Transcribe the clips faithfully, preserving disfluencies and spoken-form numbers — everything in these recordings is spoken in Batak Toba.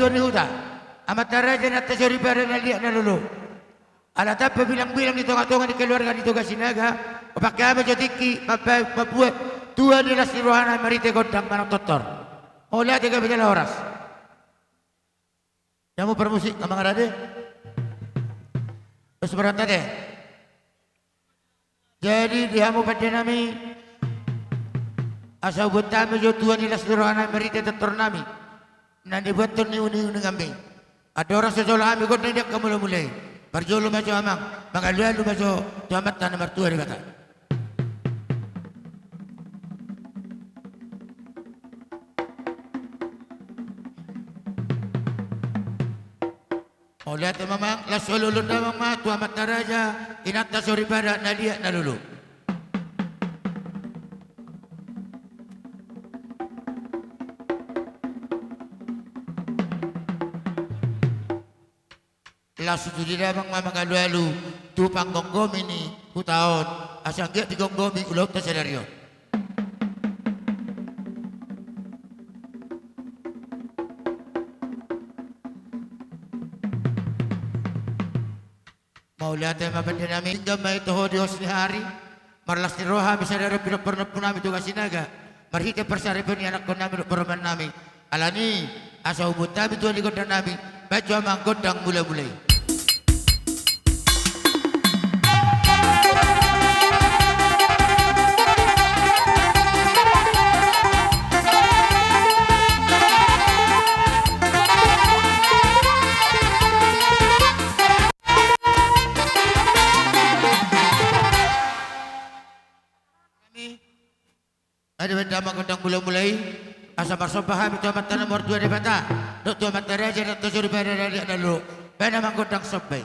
Ni huta, amanta raja, inanta soripada, na liat na lolo. Ala tamba bilang-bilang di tonga-tonga ni keluarga di Toga Sinaga, hupangke hami jo tingki mambaen, mambuat tua ni las ni rohana marhite gondang manang tortor. Mauliate gabe jala horas. Hamu parmusik, amang rade. Terus berontak deh. Jadi di hamu pande nami, asa hubuat hami jo tua ni las ni rohana marhite tortor nami na nibuathon ni uning-uninganmi. Andorang so jolo hami gondang di angka mula-mula i, parjolo ma jo amang mangalualu ma jo tu Amanta na martua Debata. Mauliate ma amang, laos olo-olo damang ma tu amanta raja, inanta soripada, na liat na lolo. Laos tutu damang ma mangalualu tu panggomgomi ni huta on, asa anggiat digomgomi ulaonta sadari on. Mauliate ma pande nami, denggan ma i tu ho di hos ni ari. Marlas ni roha hami sadari on pinompar ni ompu nami Toga Sinaga, marhite parsaripeon ni anakkon nami dohot parumaen nami. Alani, asa hubuat hami tua ni gondang nami, baen jo amang gondang mula-mula i. Asa baen damang gondang mula-mula i, asa marsomba hami tu Amanta na martua Debata dohot tu amanta raja, inanta soripada, na liat na lolo. Baen amang gondang somba i.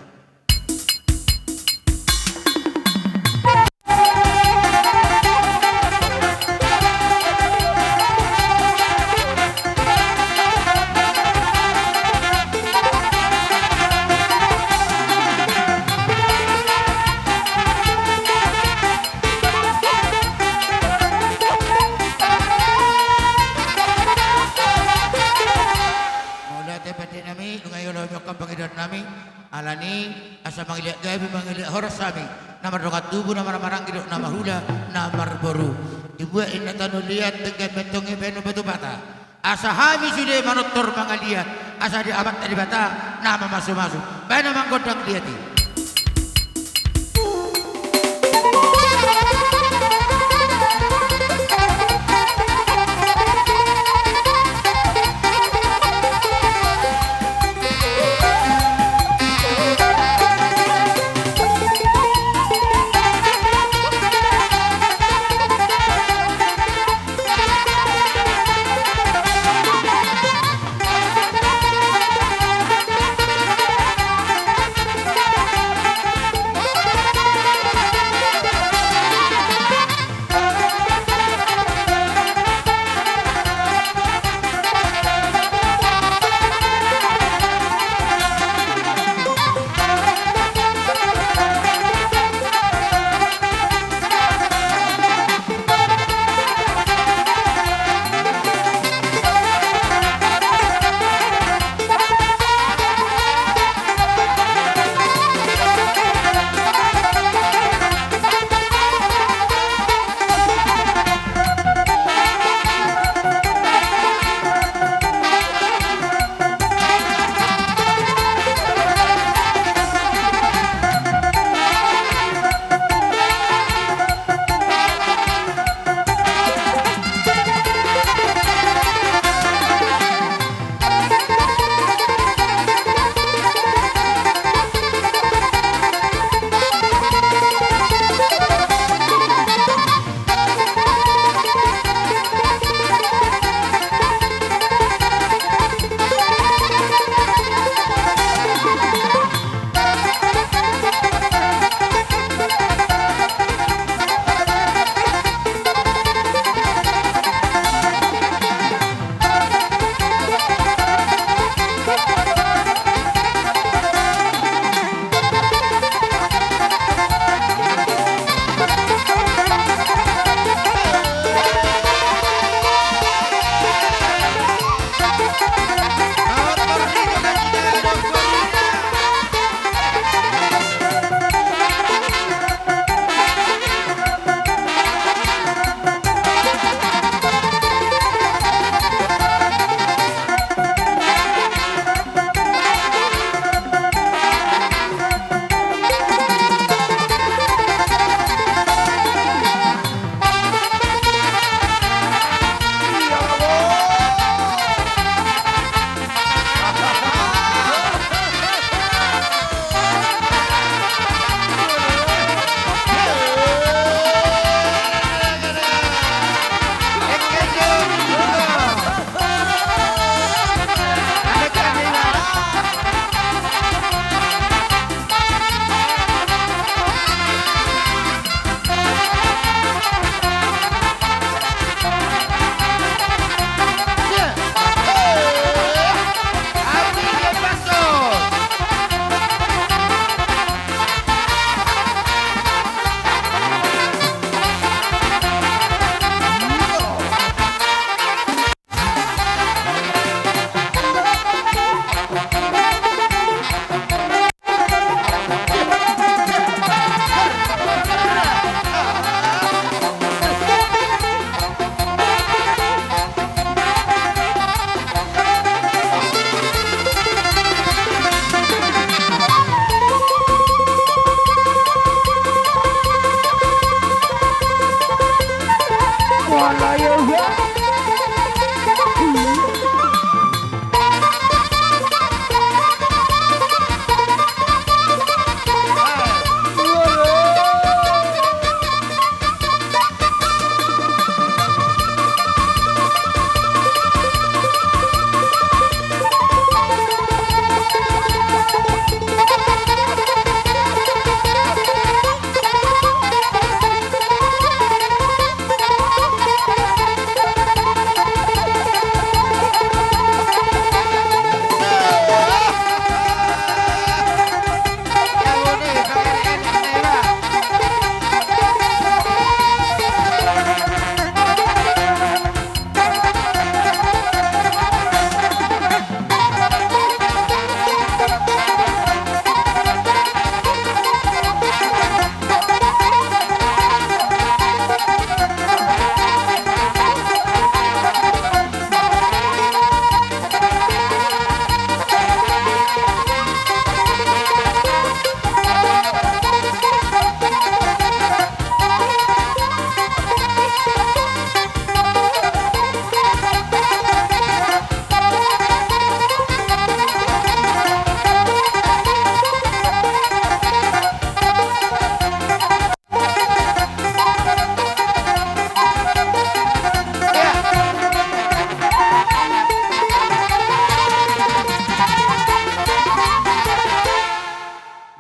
Mauliate pande nami, nunga i olo hami ongkap pangidoan nami. Alani, asa mangiliat gabe mangiliat horas hami, na mardongan tubu, na marhahamaranggi dohot na mahula, na marboru. Dibuat inna tano liat, denggan ma antong i baenon batu bata. Asa hami sude manortor mangaliat, asa di Amanta Debata na mamasu-masu. Baen amang gondang liat i.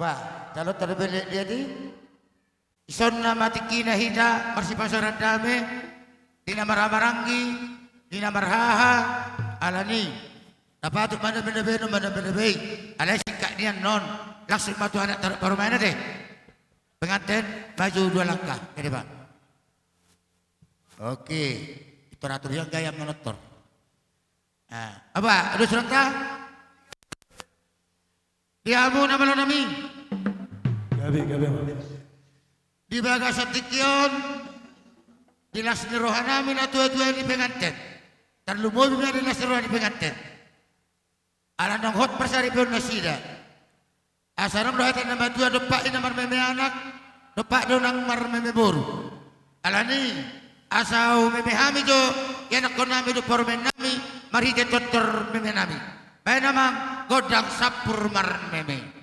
Bah, calon tarbelek dia di. Dison nama tingkina hita marsipasaran dame, di na marhahamaranggi, di na marhaha, alani. Tapatut ma na binabe, na binabe. Alai singkat nian non, langsung ma tu anak tar-, parumaen ate. Penganten, maju dua langkah ke depan. Oke, itu ratu yang gaya menetor. Ah, apa? Aduh, serta? Di hamu na malo nami. Gabe, gabe, Mas. Di bagasan tingki on, di las ni roha nami na tua-tua ni penganten. Tarlumobi ma di las ni roha ni penganten. Ala naung hot parsaripeon nasida. Asa adong do hata ni na matua, dompak i na marmeme anak, dompak do nang marmeme boru. Alani, asa umeme hami jo, ianakhon nami do parumaen nami, marhite tortor meme nami. Baen amang, gondang sampur marmeme.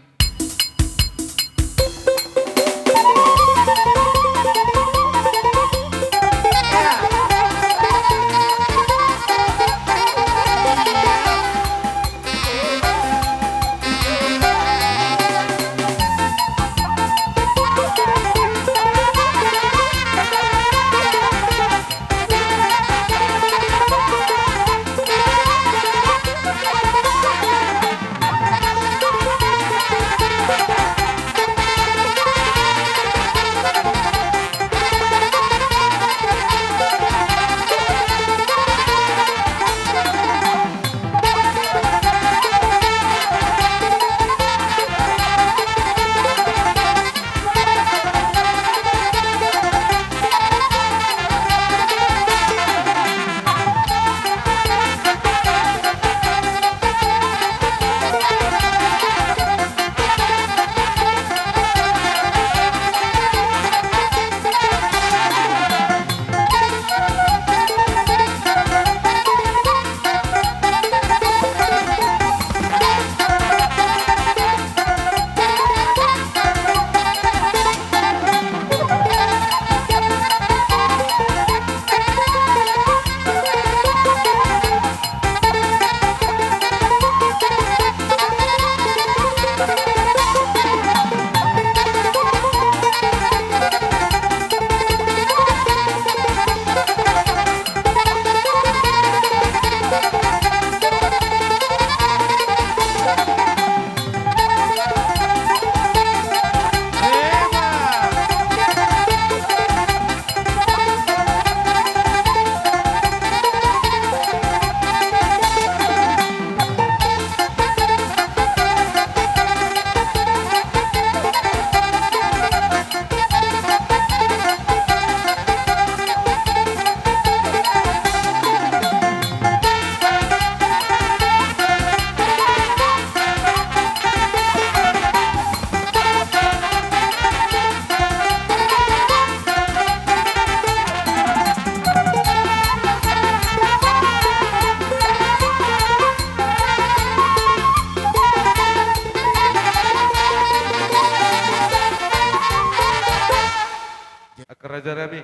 Angka raja nami,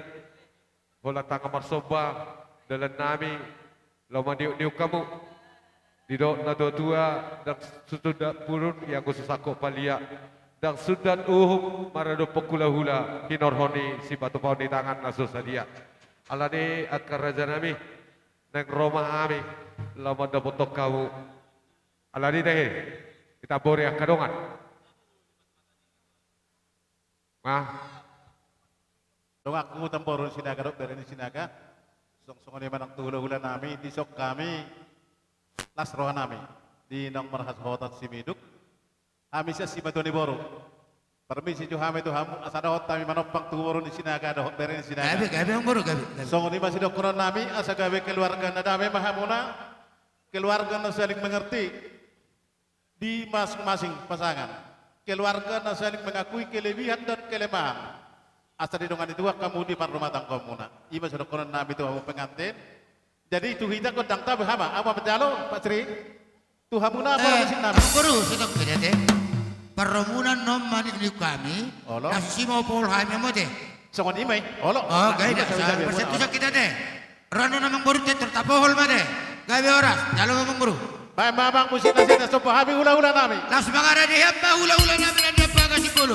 holan tangan marsomba, dalan nami, laho maniuk-niuk hamu. Didok na tua-tua, ndang sundat purun, ia khusus angkok palia. Ndang sundat uhum, maradophon hula-hula, hinorhon ni sipatupaon ni tangan na so sadia. Alani angka raja nami, naeng ro ma hami, laho mandapothon hamu. Alani tahe, ditambori angka dongan. Nah. Donganku tamboru ni Sinaga dohot bere ni Sinaga. Songon, songon i ma nang tu hula-hula nami, dison hami, las roha nami. Di naung marhasohotan simiduk. Hami sian simatua ni boru. Permisi jo hami tu hamu, asa dohot hami manompang tu boru ni Sinaga dohot bere ni Sinaga. Gabe, gabe, amang boru, gabe, gabe. Songon i ma sidohonon nami, asa gabe keluarga na dame ma hamuna. Keluarga na saling mengerti. Di masing-masing pasangan. Keluarga na saling mengakui kelebihan dan kelemahan. Asa didongani Tuhan hamu di parrumatanggaonmuna. I ma sidohonon nami tu hamu pengantin. Jadi tu hita gondang tabe hama, apa manjalo, Pak Sri? Tu hamuna, eh, parmisi nami. Amang boru, sitong beda te. Parromunan non maniuk-niuk hami. Olo. Langsung si mau pohol hami, amang boru te. Songon i ma i, olo. Oh, gabe, gabe, gabe, gabe, gabe. Ro annon amang boru te, tapohol ma te. Gabe horas, jalo ma amang boru. Baen ma amang musik na sena somba hami hula-hula nami. Las mangara di hamba hula-hula nami na di hamba kasih pulu.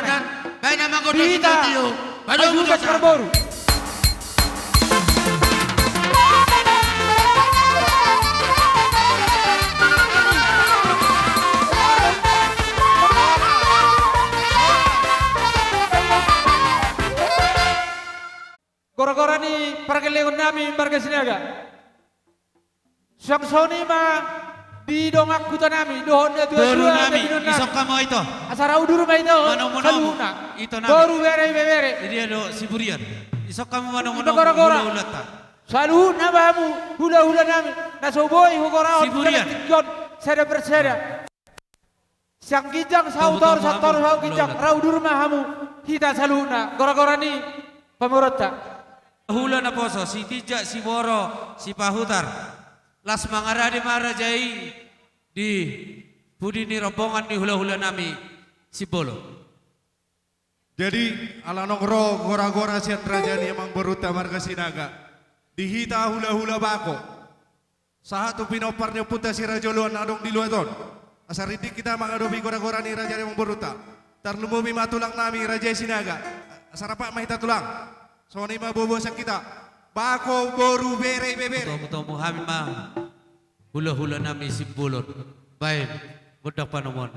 Sahatan. Baen ma gondang. Di hita, singkotio. Baen ma gondang, sahatan. Parboru. Gora-gora ni pargellengon nami marga Sinaga. Suang songon i ma di dongan huta nami dohot na tua-tua. Boru nami, na binoan nami. Isongka ma ito. Asa ra udur ma ito. Manomu-nomu. Saluhutna. Ito nami. Boru, bere, ibebere. Idia do Siburian. Isongka ma manomu-nomu. Ima gora-gora. Hula-hulanta. Saluhutna ma hamu hula-hula nami na so boi hugoraon. Siburian. Tingki on sada persada. Sian ginjang saut tor, saut tor saut ginjang, ra udur ma hamu hita saluhutna, gora-gora ni pamoruonta. Hula naposo, Sitinjak, Siboro, Sipahutar. Las mangarade ma raja i di pudi ni rombongan ni hula-hula nami Simbolon. Jadi, ala naung ro gora-gora sian raja ni amangborunta marga Sinaga, di hita hula-hula Bako, sahat tu pinompar ni ompunta si Raja Oloan na adong di luat on, asa rindik hita mangadopi gora-gora ni raja ni amangborunta. Tarlumobi ma tulang nami raja i Sinaga. Asa rap ma hita tulang. Songon i ma boa-boa sian hita. Bako, boru, bere, ibebere. Tomu-tomu hami ma hula-hula nami Simbolon. Baen gondang panomuon.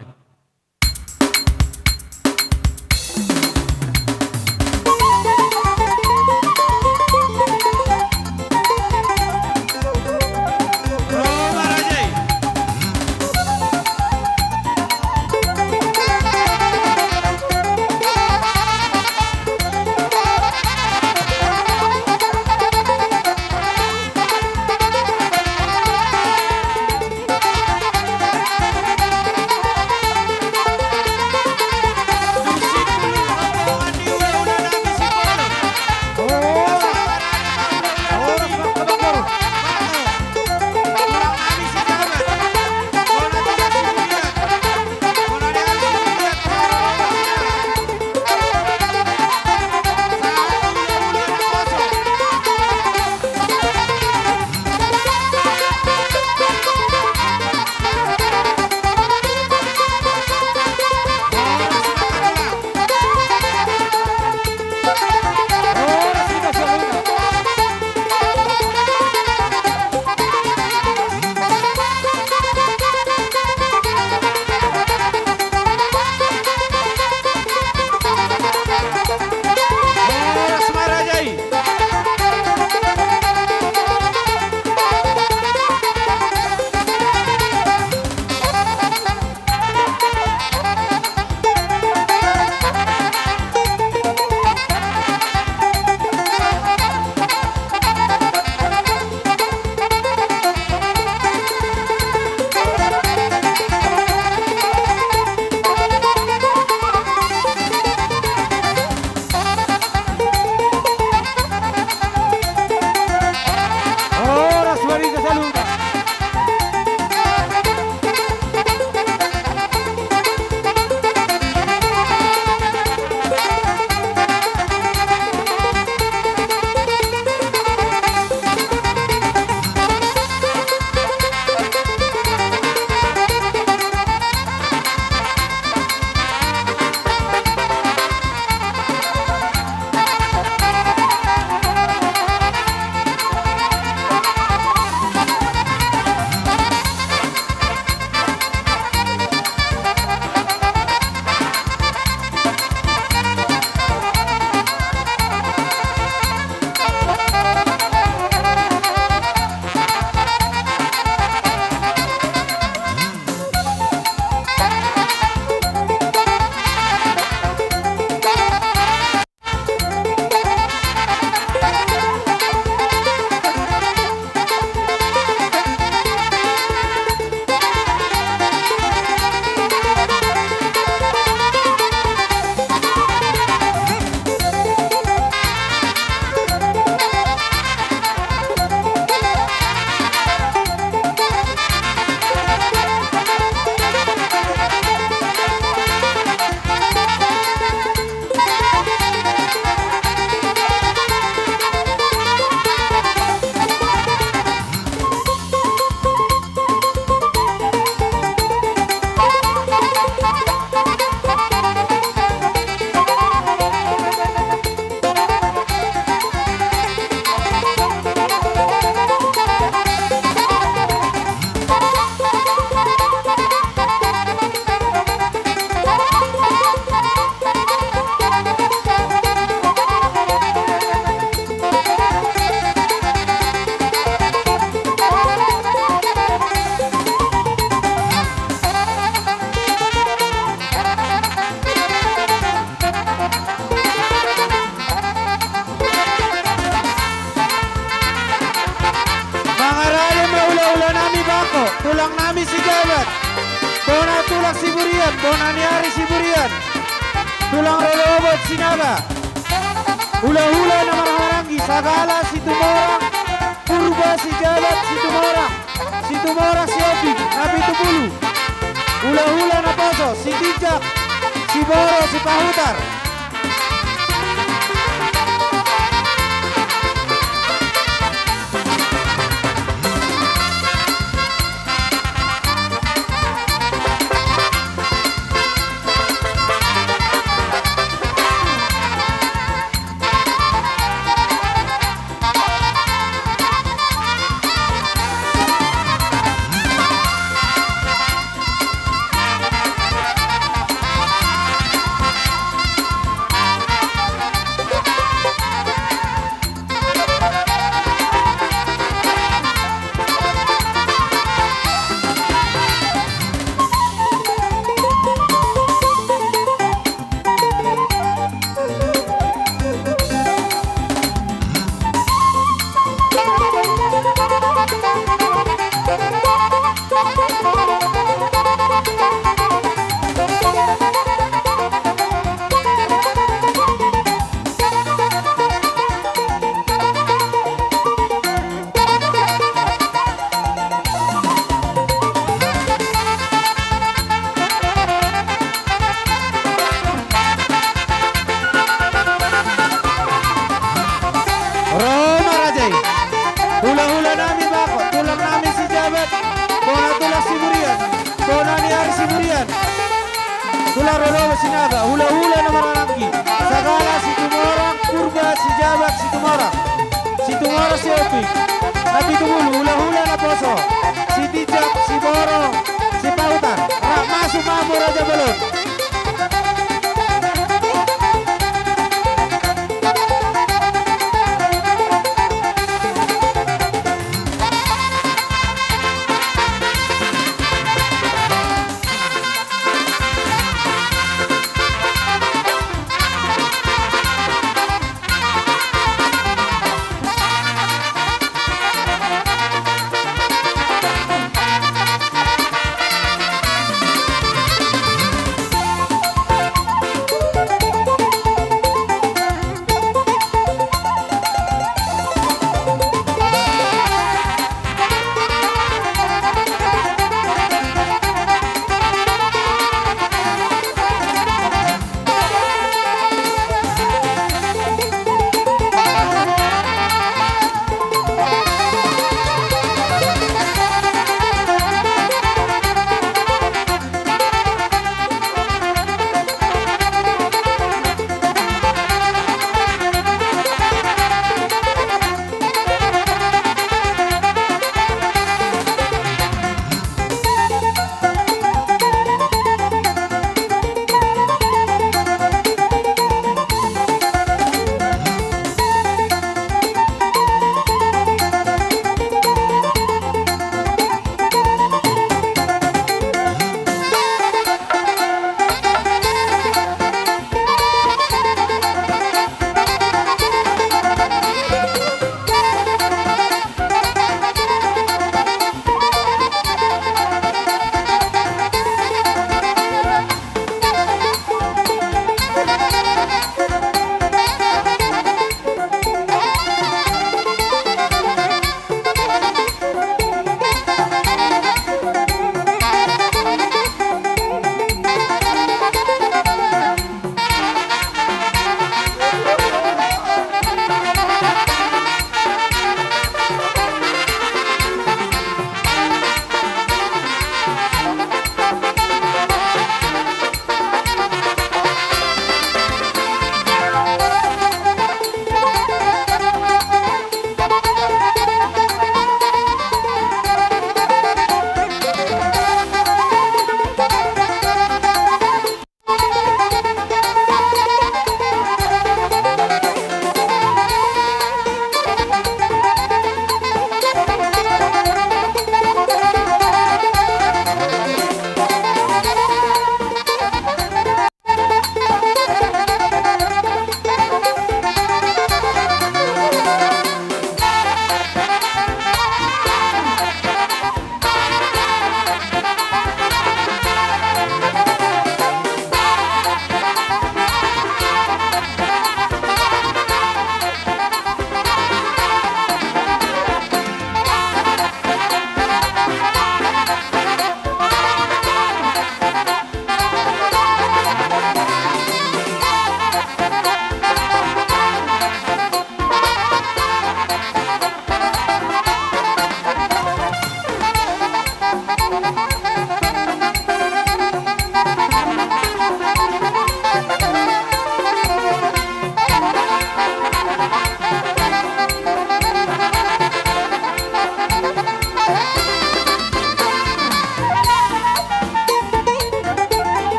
Siburian, bona ni ari Siburian. Tulang rorobot Sinaga. Hulahula na marhahamaranggi, Sagala Situmorang, Purba Sijabat Situmorang, Situmorang Sihombing, Napitupulu. Hulahula naposo, Sitinjak, Siboro, Sipahutar. Ro ma raja i. Hulahula nami bako, tulang nami Sijabat, bona tulang Siburian, bona ni ari Siburian. Tulang rorobot Sinaga, hulahula na marhahamaranggi, Sagala Situmorang, Purba Sijabat Situmorang, Situmorang Sihombing, Napitupulu, hulahula naposo, Sitinjak, Siboro, Sipahutar. Rap masuk ma hamu raja bolon.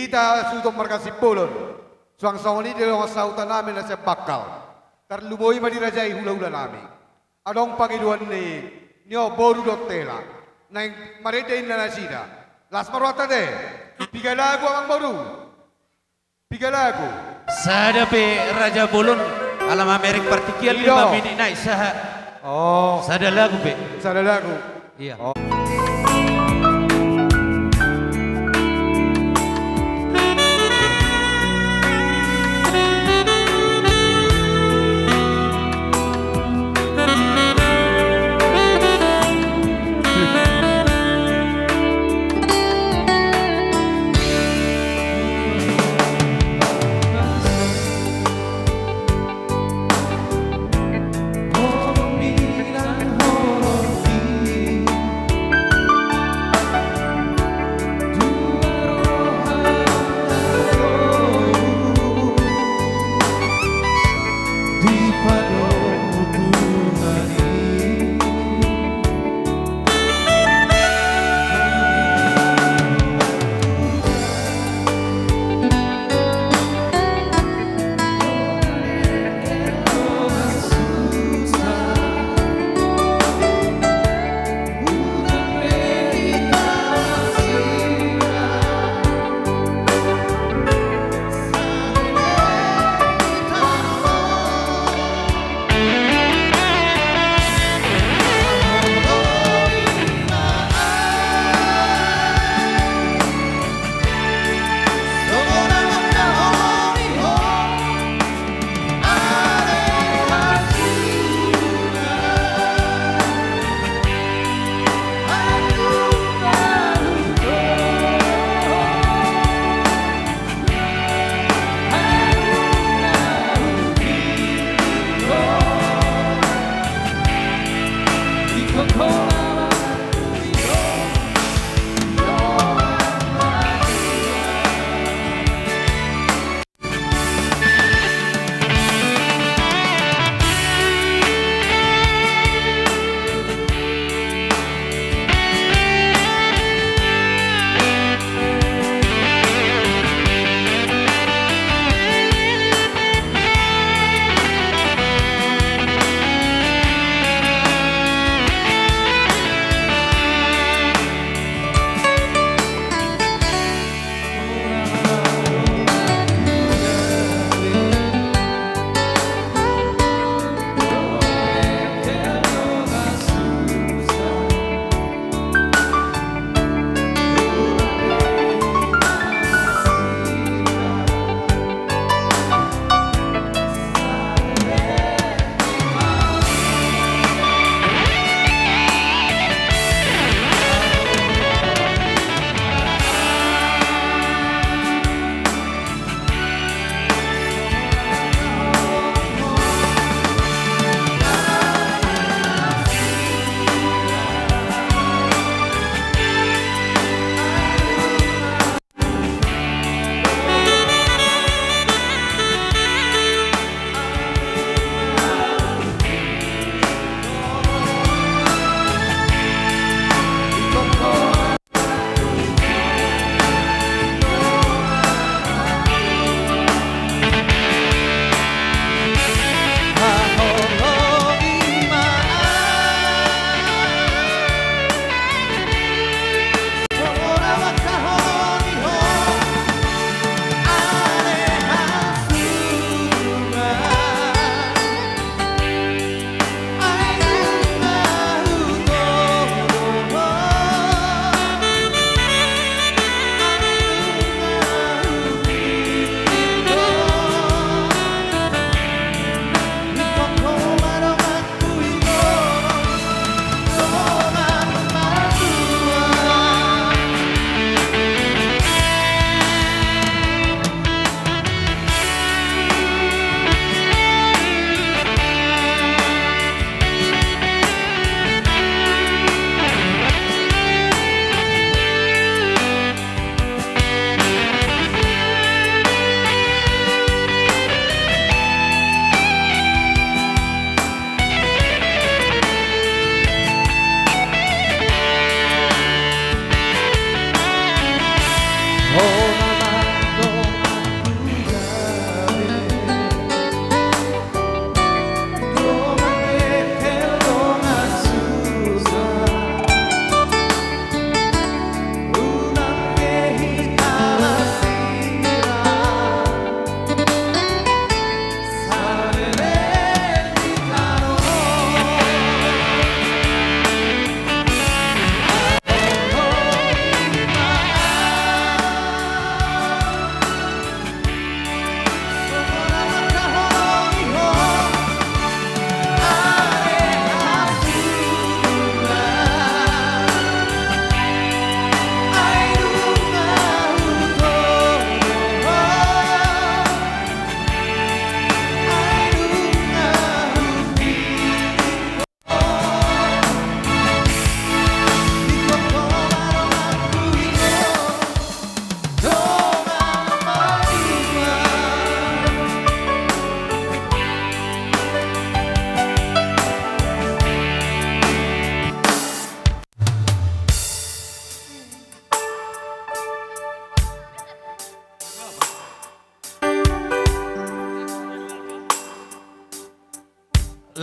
Hita suhut marga Simbolon, suang songon i di dongan sahuta nami na sian Bangkal. Tarlumobi ma di raja i hula-hula nami. Adong pangidoan ni, ni on boru dohot hela. Naeng marende inna nasida. Las ma rohanta te. Piga lagu amang boru? Piga lagu? Sada pe raja bolon, ala mamereng partingkian. I do. Lima minik nai sahat. Oh. Sada lagu pe. Sada lagu. Iya. Oh.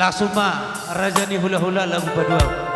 Langsung ma, raja ni hulahula, lagu paduahon.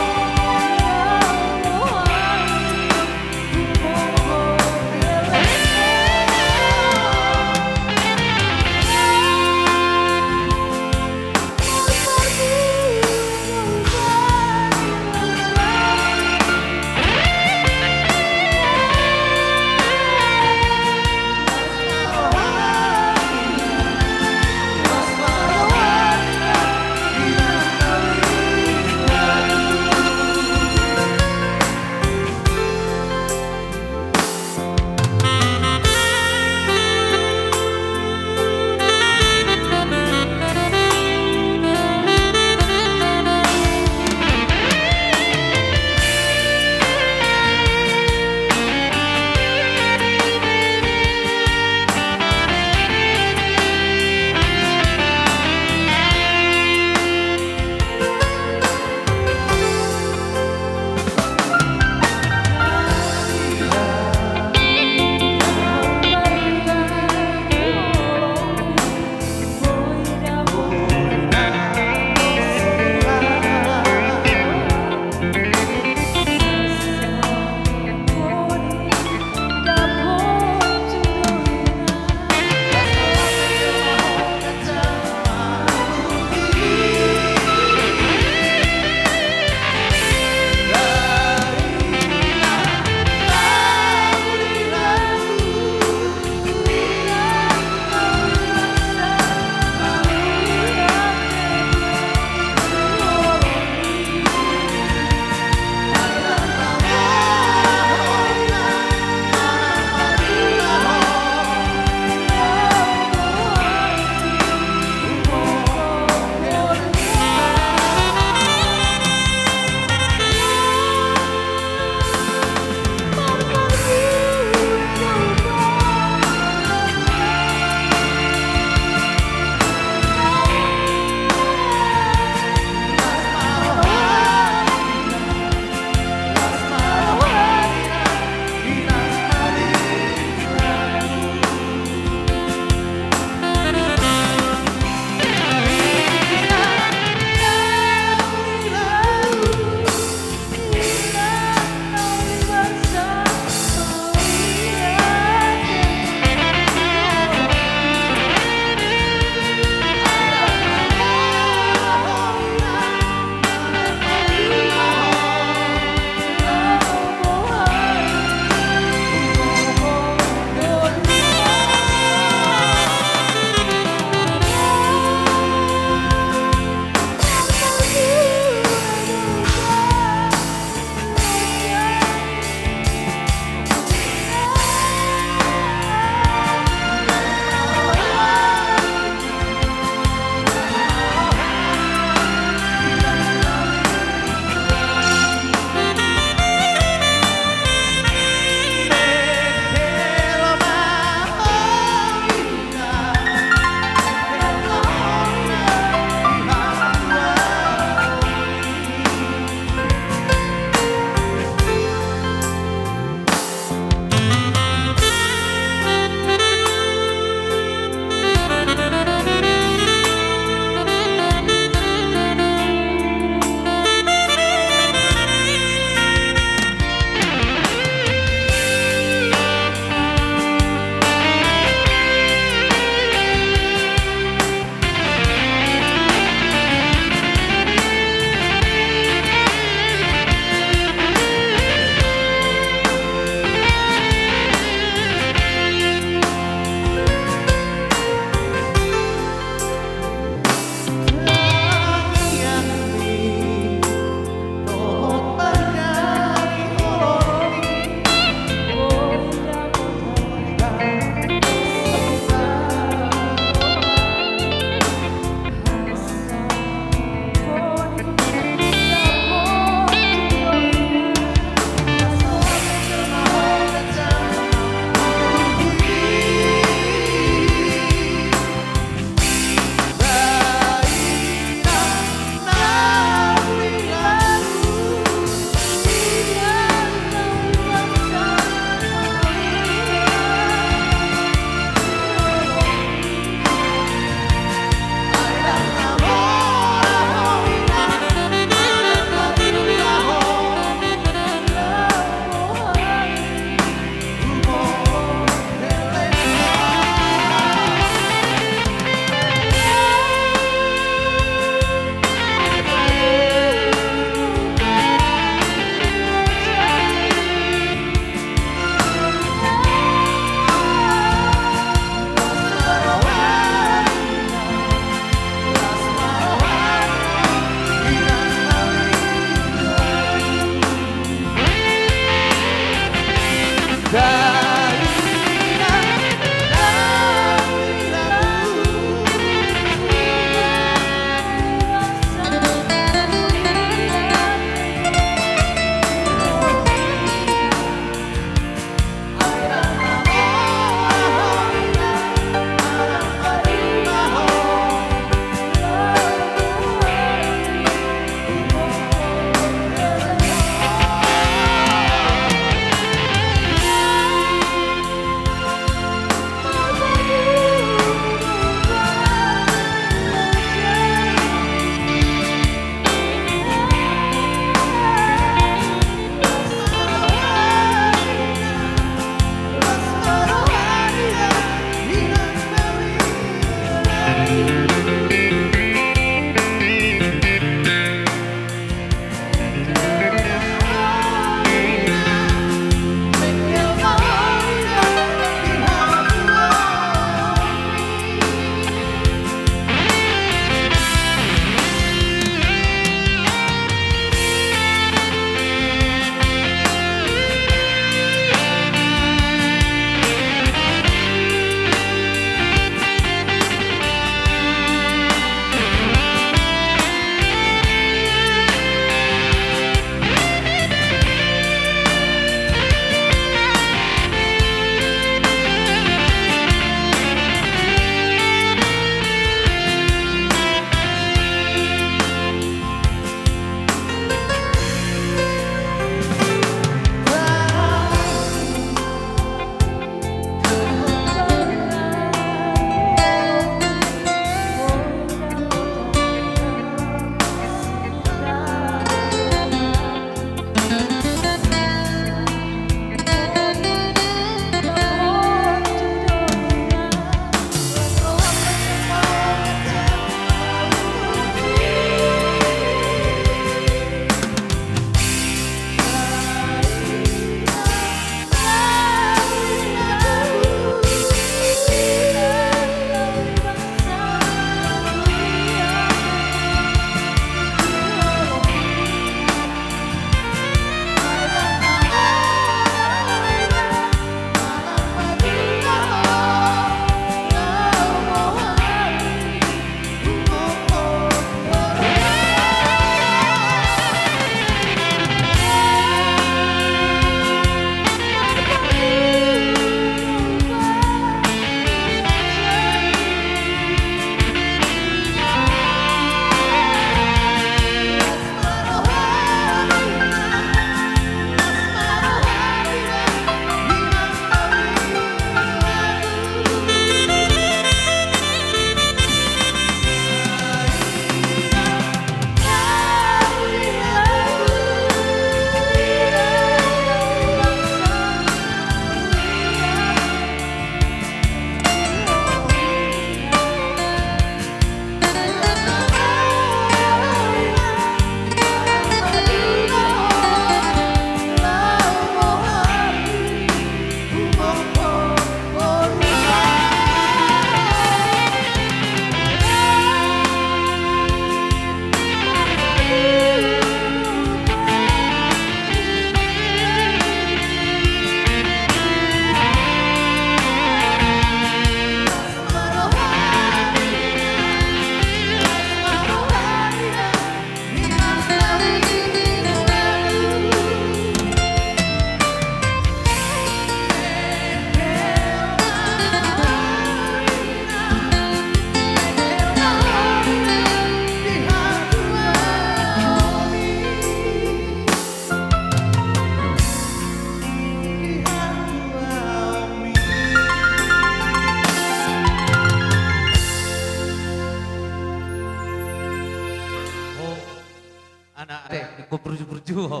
Ko burju-burju ho.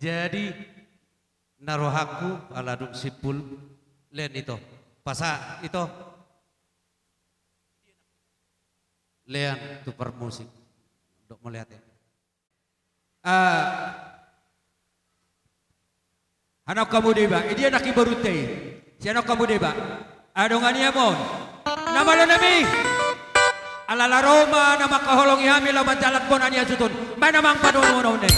Jadi, na rohangku ala dung simpul, lean ito. Pasa ito. Lean tu parmusik. Dok mauliate. Ah, hanaon hamu deba, i dia nangkin borunta i. Sihanaon hamu deba. Adong aniamon. Na malo nami. Ala la ro ma na mangkaholongi hami laho manjalang bona ni hasuhuton. Baen amang padomu na une.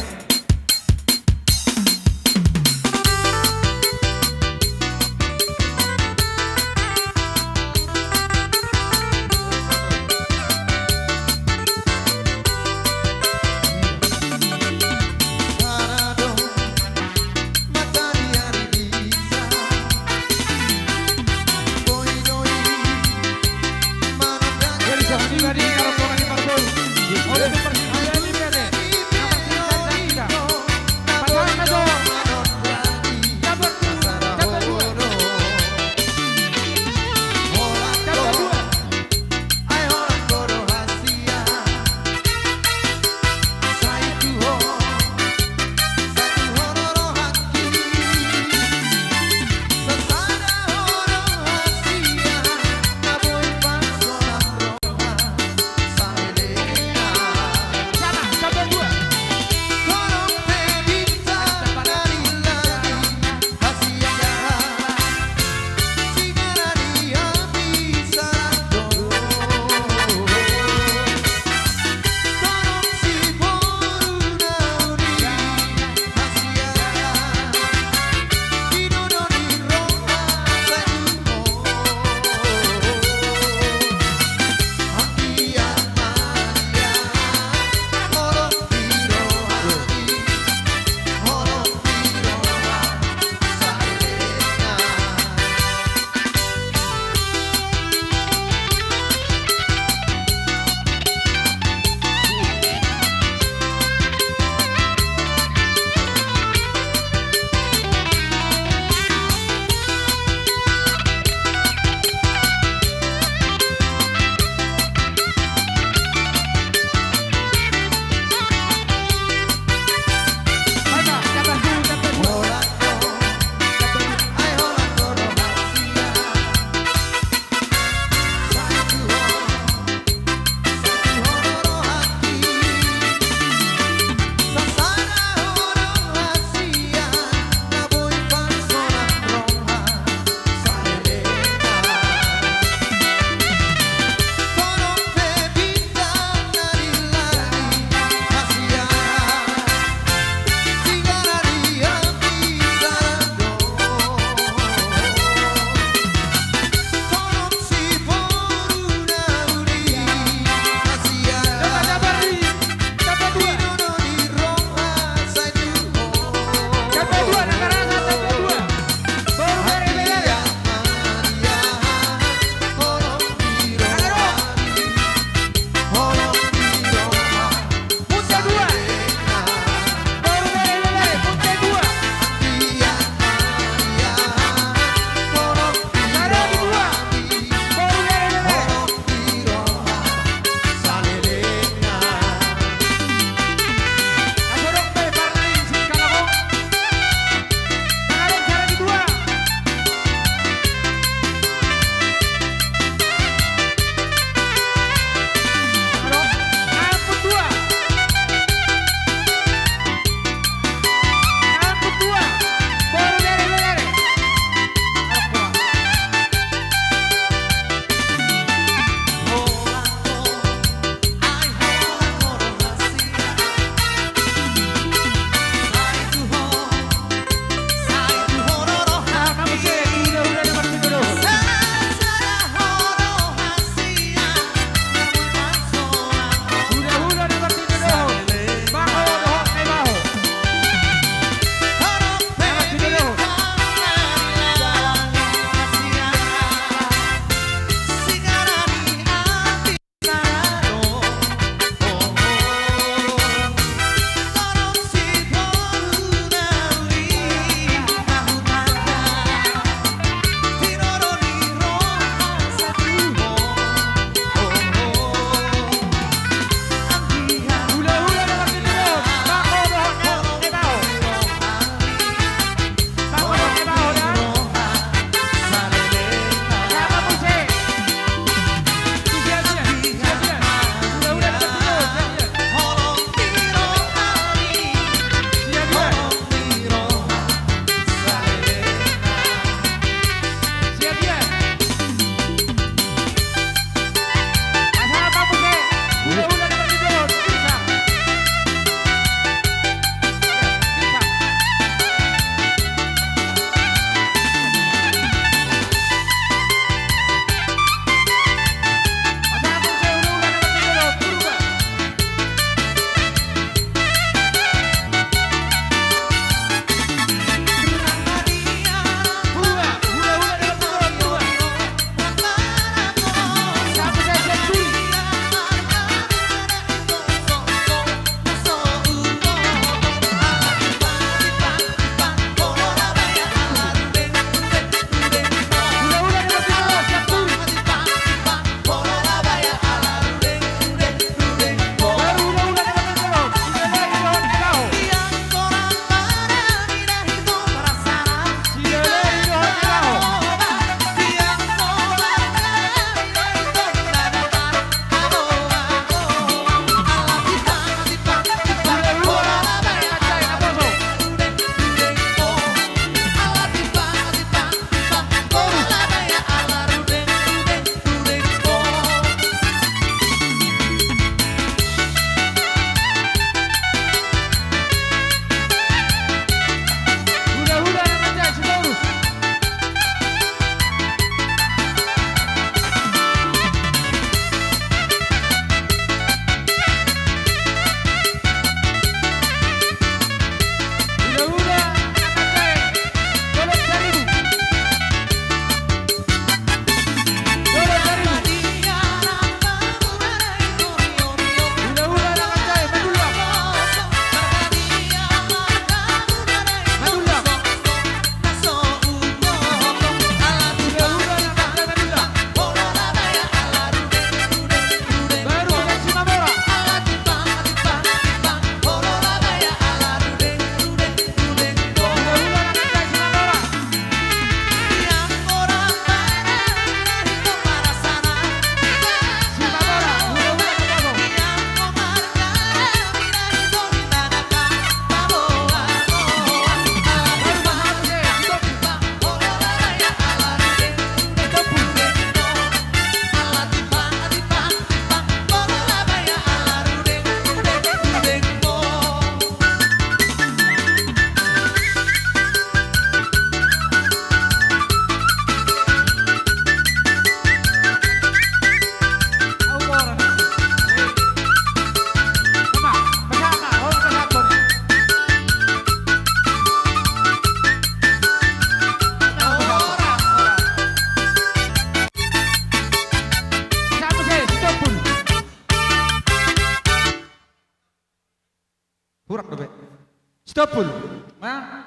Sitompul. Nah.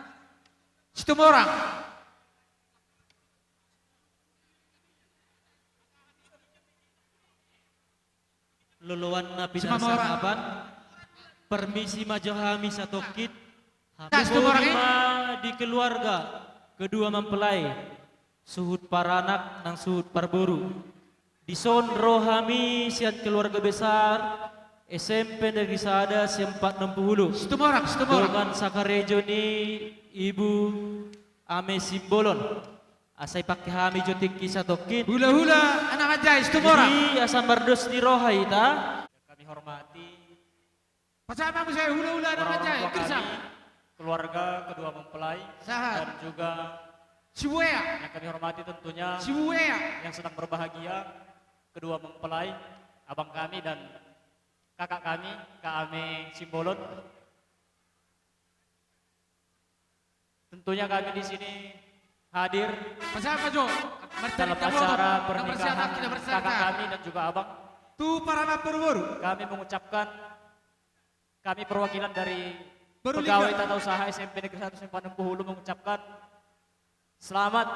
Situmorang. Loloan na pinarsangapan, permisi ma jo hami satongkin. Hami botima di keluarga kedua mempelai, suhut paranak nang suhut parboru. Dison ro hami sian keluarga besar S M P Negeri Sada Siempat Enam Puluh. Situmorang, Situmorang. Dongan sakarejo ni Ibu Ame Simbolon. Asa ipake hami jo tingki satongkin. Hulahula anak manjai, Situmorang. Jadi asa mardos ni roha hita. Kami hormati. Pasahat ma muse hulahula anak manjai, Gersa. Keluarga kedua mempelai. Sahat. Dan juga Sibuea. Yang kami hormati tentunya Sibuea. Yang sedang berbahagia, kedua mempelai, abang kami dan kakak kami, Kak Ame Simbolon. Tentunya kami di sini hadir dalam acara pernikahan kakak kami dan juga abang. Tu paranak parboru. Kami mengucapkan, kami perwakilan dari pegawai tata usaha S M P Negeri Satu Siempat Enam Puluh mengucapkan selamat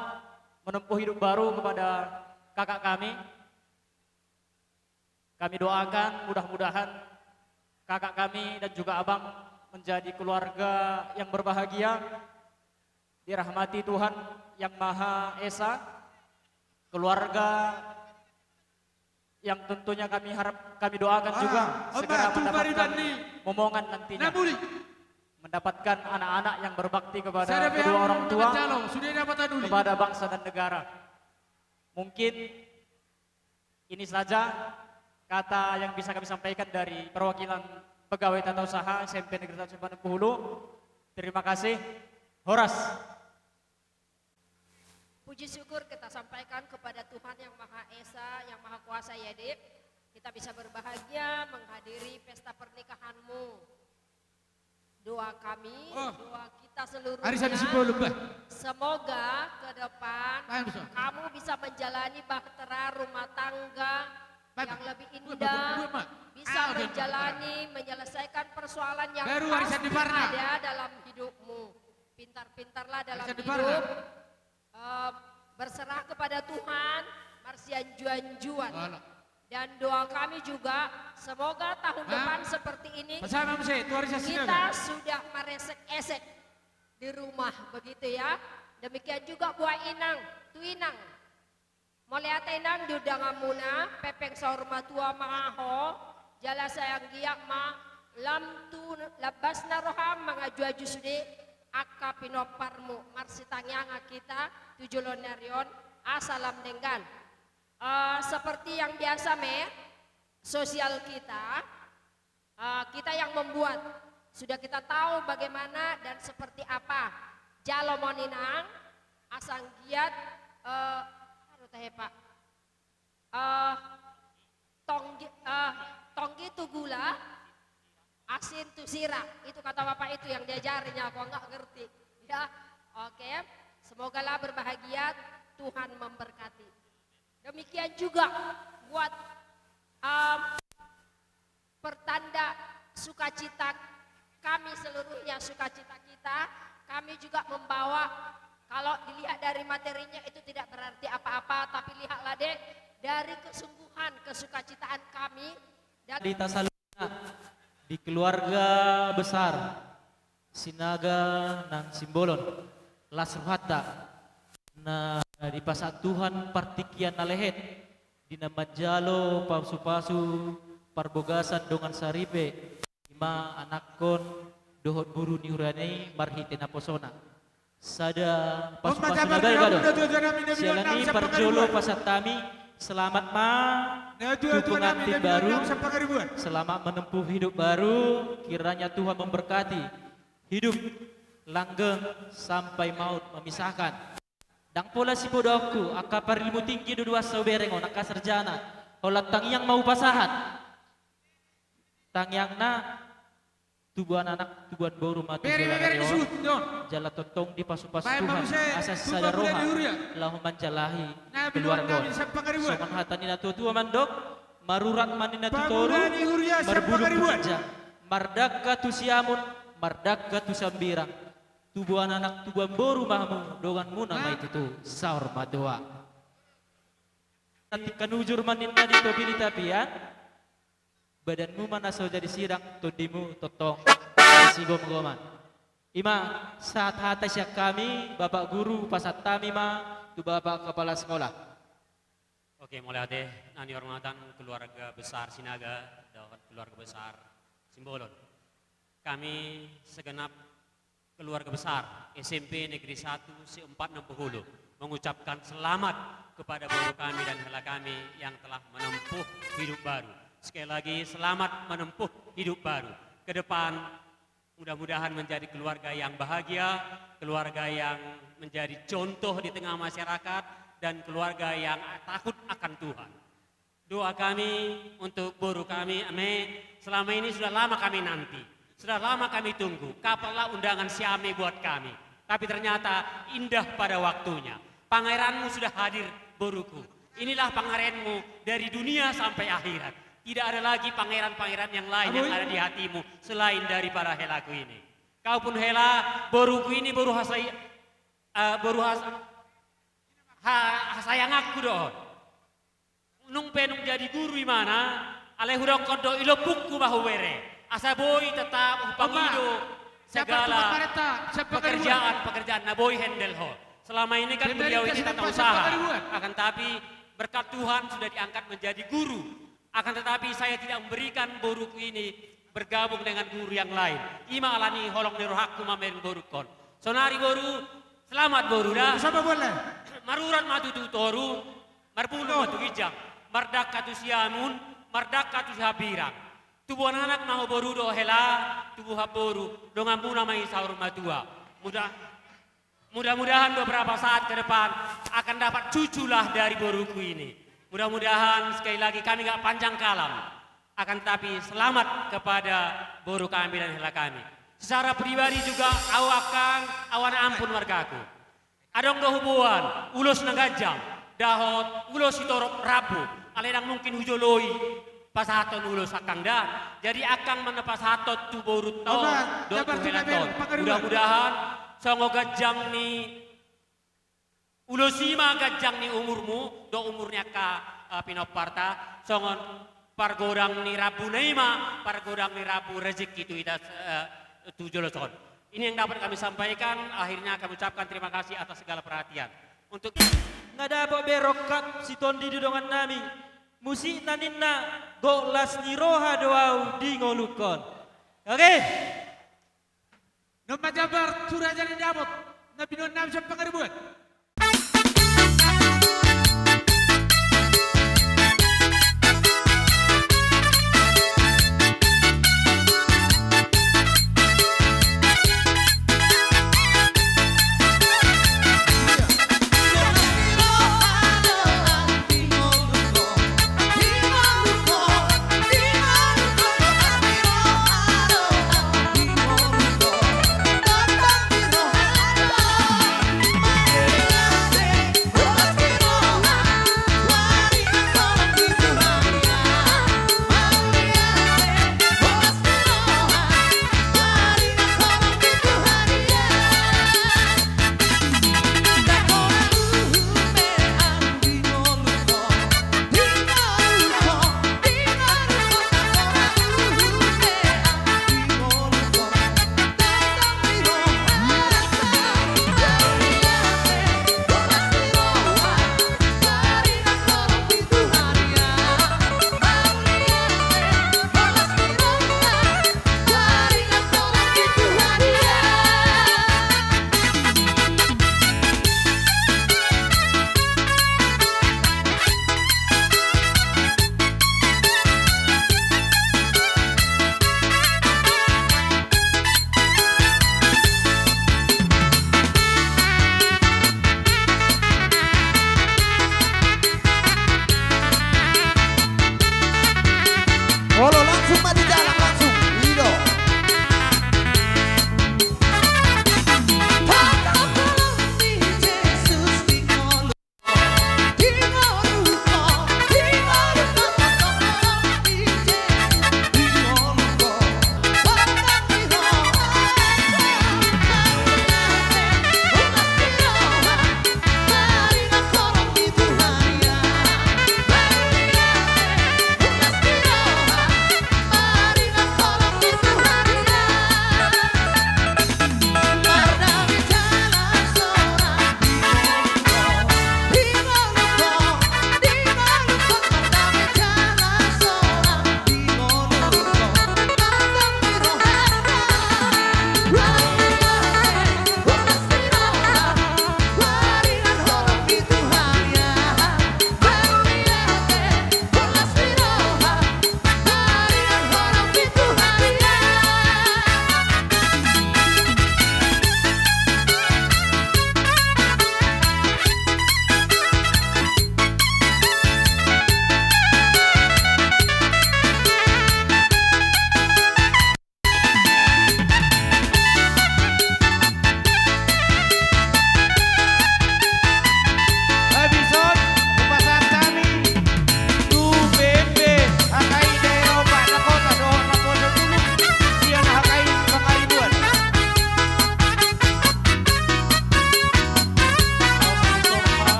menempuh hidup baru kepada kakak kami. Kami doakan mudah-mudahan kakak kami dan juga abang menjadi keluarga yang berbahagia, dirahmati Tuhan Yang Maha Esa, keluarga yang tentunya kami harap, kami doakan juga segera mendapatkan momongan nantinya, mendapatkan anak-anak yang berbakti kepada kedua orang tua, kepada bangsa dan negara. Mungkin ini saja kata yang bisa kami sampaikan dari perwakilan pegawai tata usaha S M P Negeri Satu Siempat Enam Puluh. Terima kasih. Horas. Puji syukur kita sampaikan kepada Tuhan Yang Maha Esa, Yang Maha Kuasa, ya, Dip. Kita bisa berbahagia menghadiri pesta pernikahanmu. Doa kami, doa kita seluruhnya, semoga ke depan kamu bisa menjalani bahtera rumah tangga yang lebih indah, bisa menjalani, menyelesaikan persoalan yang pasti ada dalam hidupmu. Pintar-pintarlah dalam hidup. Eh, berserah kepada Tuhan, marsianjuanjuan. Dan doa kami juga, semoga tahun depan seperti ini kita sudah maresek-esek di rumah, begitu ya. Demikian juga buat Inang, tu Inang. Mauliate Inang di undanganmuna, pepeng saur matua ma ho, jala sai anggiat ma lam tu lambasna roham mangajuaju sude angka pinomparmu, marsitangiangan hita tu joloan ni ari on, asa lam denggan. Eh, seperti yang biasa, Mer, sosial kita, eh, kita yang membuat. Sudah kita tahu bagaimana dan seperti apa. Jalo ma on Inang, asa anggiat, eh, aduh, tahe, Pak. Eh, tonggi, eh, tonggi tu gula, asin tu sira. Itu kata bapak itu yang diajarinnya, aku nggak ngerti. Ya, oke. Semogalah berbahagia, Tuhan memberkati. Demikian juga buat, em, pertanda sukacita kami seluruhnya, sukacita kita, kami juga membawa, kalau dilihat dari materinya itu tidak berarti apa-apa, tapi lihatlah, Dek, dari kesungguhan, kesukacitaan kami dan di Tasaluna, di keluarga besar Sinaga nang Simbolon, las rohanta na dipasahat Tuhan partingkian na lehet, di na manjalo pasupasu parbogasan dongan saripe, i ma anakkon dohot boru ni huriana i marhite naposona. Sada pasupasu na balga do. Siala ni i parjolo pasahat hami, selamat ma tu pengantin baru, selamat menempuh hidup baru, kiranya Tuhan memberkati hidup langgeng sampai maut memisahkan. Ndang pola sipodoonku, angka parilmu tinggi do duansa hubereng on, angka sarjana. Holan tangiang ma hupasahat. Tangiangna tubuan anak, tubuan boru ma tu joloan ni ari on. Jala tongtong dipasupasu Tuhan asa sada roha laho manjalahi keluarga on. Songon hata ni natuatua mandok, marurat ma ninna tu toru, marbulung tu ginjang, mardangka tu siamun, mardangka tu sambirang, tubuan anak tubuan boru ma hamu, donganmuna ma i tutu saur matua. Tingkan ujur ma ninna di topi ni tapian, badanmu ma na so jadi sirang, tondimu tongtong sigomgoman. I ma sahat hata sian hami, Bapak Guru, pasahat hami ma tu Bapak Kepala Sekolah. Oke, mauliate na nihormatan keluarga besar Sinaga dohot keluarga besar Simbolon. Kami segenap keluarga besar S M P Negeri Satu Seempat Nampuhulu mengucapkan selamat kepada boru kami dan hela kami yang telah menempuh hidup baru. Sekali lagi, selamat menempuh hidup baru. Ke depan, mudah-mudahan menjadi keluarga yang bahagia, keluarga yang menjadi contoh di tengah masyarakat, dan keluarga yang takut akan Tuhan. Doa kami untuk boru kami, Ame, selama ini sudah lama kami nanti, sudah lama kami tunggu, kapanlah undangan si Ame buat kami. Tapi ternyata indah pada waktunya. Pangeranmu sudah hadir, boruku. Inilah pangeranmu dari dunia sampai akhirat. Tidak ada lagi pangeran-pangeran yang lain yang ada di hatimu selain daripada helaku ini. Kau pun hela, boruku ini boru hasai-, eh, boru has-, ha-, hasayanganku do on. Nung pe nung jadi guru imana, alai hudokkon do i lombungku ma hubere. Asa boi tetap hupangido segala pekerjaan-pekerjaan na boi handle ho. Selama ini kan beliau ini tata usaha, akan tapi berkat Tuhan sudah diangkat menjadi guru. Akan tetapi saya tidak memberikan boruku ini bergabung dengan guru yang lain. I ma alani holong ni rohangku mamereng borungkon. Sonari boru, selamat boru da. Marurat ma tutu toru, marbulung ma tu ginjang, mardangka tu siamun, mardangka tu sihambirang. Tubuan anak ma ho boru dohot hela, tubuan boru, donganmuna ma i saur matua. Mudah, mudah-mudahan beberapa saat ke depan akan dapat cuculah dari boruku ini. Mudah-mudahan sekali lagi kami nggak panjang kalam. Akan tetapi selamat kepada boru kami dan hela kami. Secara pribadi juga au angkang, au anak ampun margaku. Adong do huboan ulos na ganjang dohot ulos sitorop rambu, alai ndang mungkin hujoloi pasahathon ulos angkang da. Jadi angkang ma na pasahathon tu borunta on dohot tu helanta on. Mudah-mudahan songon ganjang ni ulos i ma ganjang ni umurmu dohot umur ni angka, eh, pinomparta, songon pargodang ni rambuna i ma pargodang ni rambu rezeki tu hita, eh, tu joloan on. Ini yang dapat kami sampaikan. Akhirnya kami ucapkan terima kasih atas segala perhatian. Untuk nga dapot be rongkap si Tondi di dongan nami, musikna ninna, gok las ni roha do au di ngolungkon. Oke. Nunga jambar tu raja ni dapot na binoan nami sian Pangaribuan.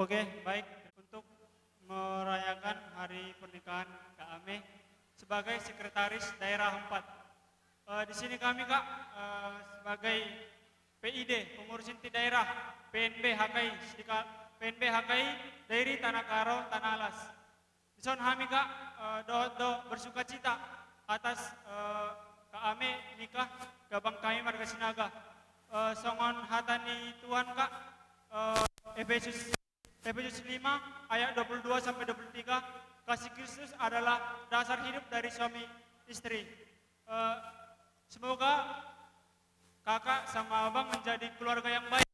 Oke, baik. Untuk merayakan hari pernikahan Kak Ame sebagai sekretaris daerah empat. Eh, di sini kami, Kak, eh, sebagai P I D, pengurus inti daerah P N B H K I, Sidika-, P N B H K I Dairi Tanah Karo, Tanah Alas. Dison hami, Kak, eh, dohot do bersukacita atas, eh, Kak Ame nikah, gabang hami marga Sinaga. Eh, songon hata ni Tuhan, Kak, eh, Efesus, Efesus lima ayat dua puluh dua sampai dua puluh tiga, kasih Kristus adalah dasar hidup dari suami istri. Eh, semoga kakak sama abang menjadi keluarga yang baik,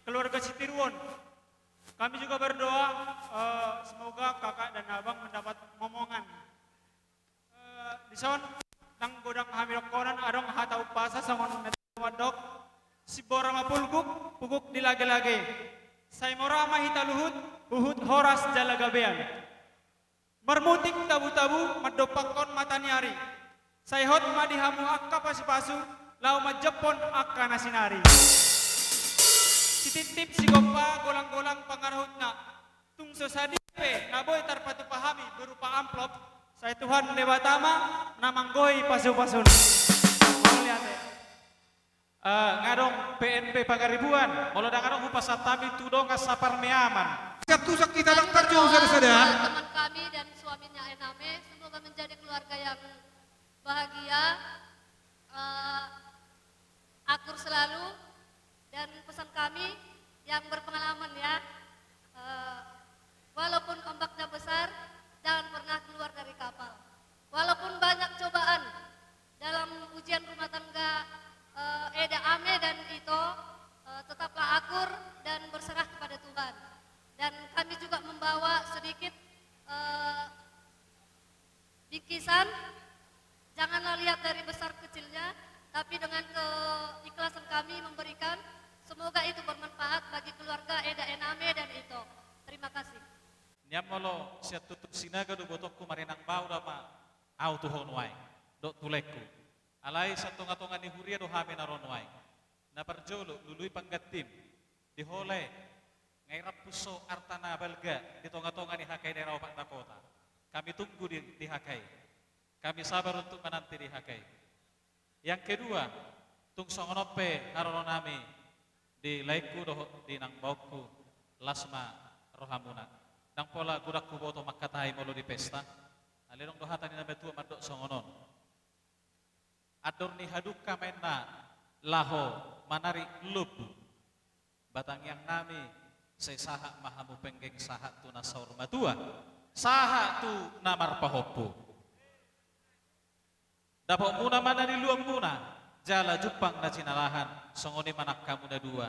keluarga sitiruon. Kami juga berdoa, eh, semoga kakak dan abang mendapat momongan. Eh, dison, ndang godang hami dohonon, adong hata umpasa songon na mandok: Simbora ma pulguk, pulguk di lage-lage. Sai mora ma hita luhut, huhut horas jala gabean. Marmutik tabu-tabu mandompakkon mata ni ari. Sai hot ma di hamu angka pasu-pasu, laho manjompon angka na sinari. Sitiptip sigompa golang-golang pangarahutna. Tung so sadia pe na boi tarpatupa hami berupa amplop, sai Tuhan Debata ma na manggohi pasu-pasuna. Mauliate. Eh, nga adong P N B Pangaribuan, molo ndang adong hupasahat hami tu dongan saparmeaman. Siap tusak kita, daftar jauh, saudara-saudara. Teman kami dan suaminya Ename, semoga menjadi keluarga yang bahagia, eh, akur selalu, dan pesan kami yang berpengalaman ya, eh, walaupun ombaknya besar, jangan pernah keluar dari kapal. Walaupun banyak cobaan dalam ujian rumah tangga, eh, Eda Ame dan Ito, eh, tetaplah akur dan berserah kepada Tuhan. Dan kami juga membawa sedikit, eh, bingkisan, janganlah lihat dari besar kecilnya, tapi dengan keikhlasan kami memberikan, semoga itu bermanfaat bagi keluarga Eda Ename dan Ito. Terima kasih. Nian molo sian Tutung Sinaga do ibotongku, marinang bau do ma au tu ho nuaeng dohot tu laengku. Alai sian tonga-tonga ni huria do hami na ro nuaeng. Na parjolo, lului panggantim. Di ho lae, nga i rambu so arta na balga di tonga-tonga ni H K I Daerah Opat Dakota. Kami tunggu di, di H K I. Kami sabar untuk menanti di H K I. Yang kedua, tung songon on pe haroro nami di laengku dohot di nang baongku, las ma rohamuna. Ndang pola godang huboto mangkatai molo di pesta. Alai adong do hata ni na matua mandok songon on: Andor ni hadungka ma inna laho manarik lombu. Batangiang nami, sai sahat ma hamu penggeng sahat tu na saur matua, sahat tu na marpahompu. Dapotmuna ma na niluanmuna, jala jumpang na jinalahan, songon i ma nang hamu na dua.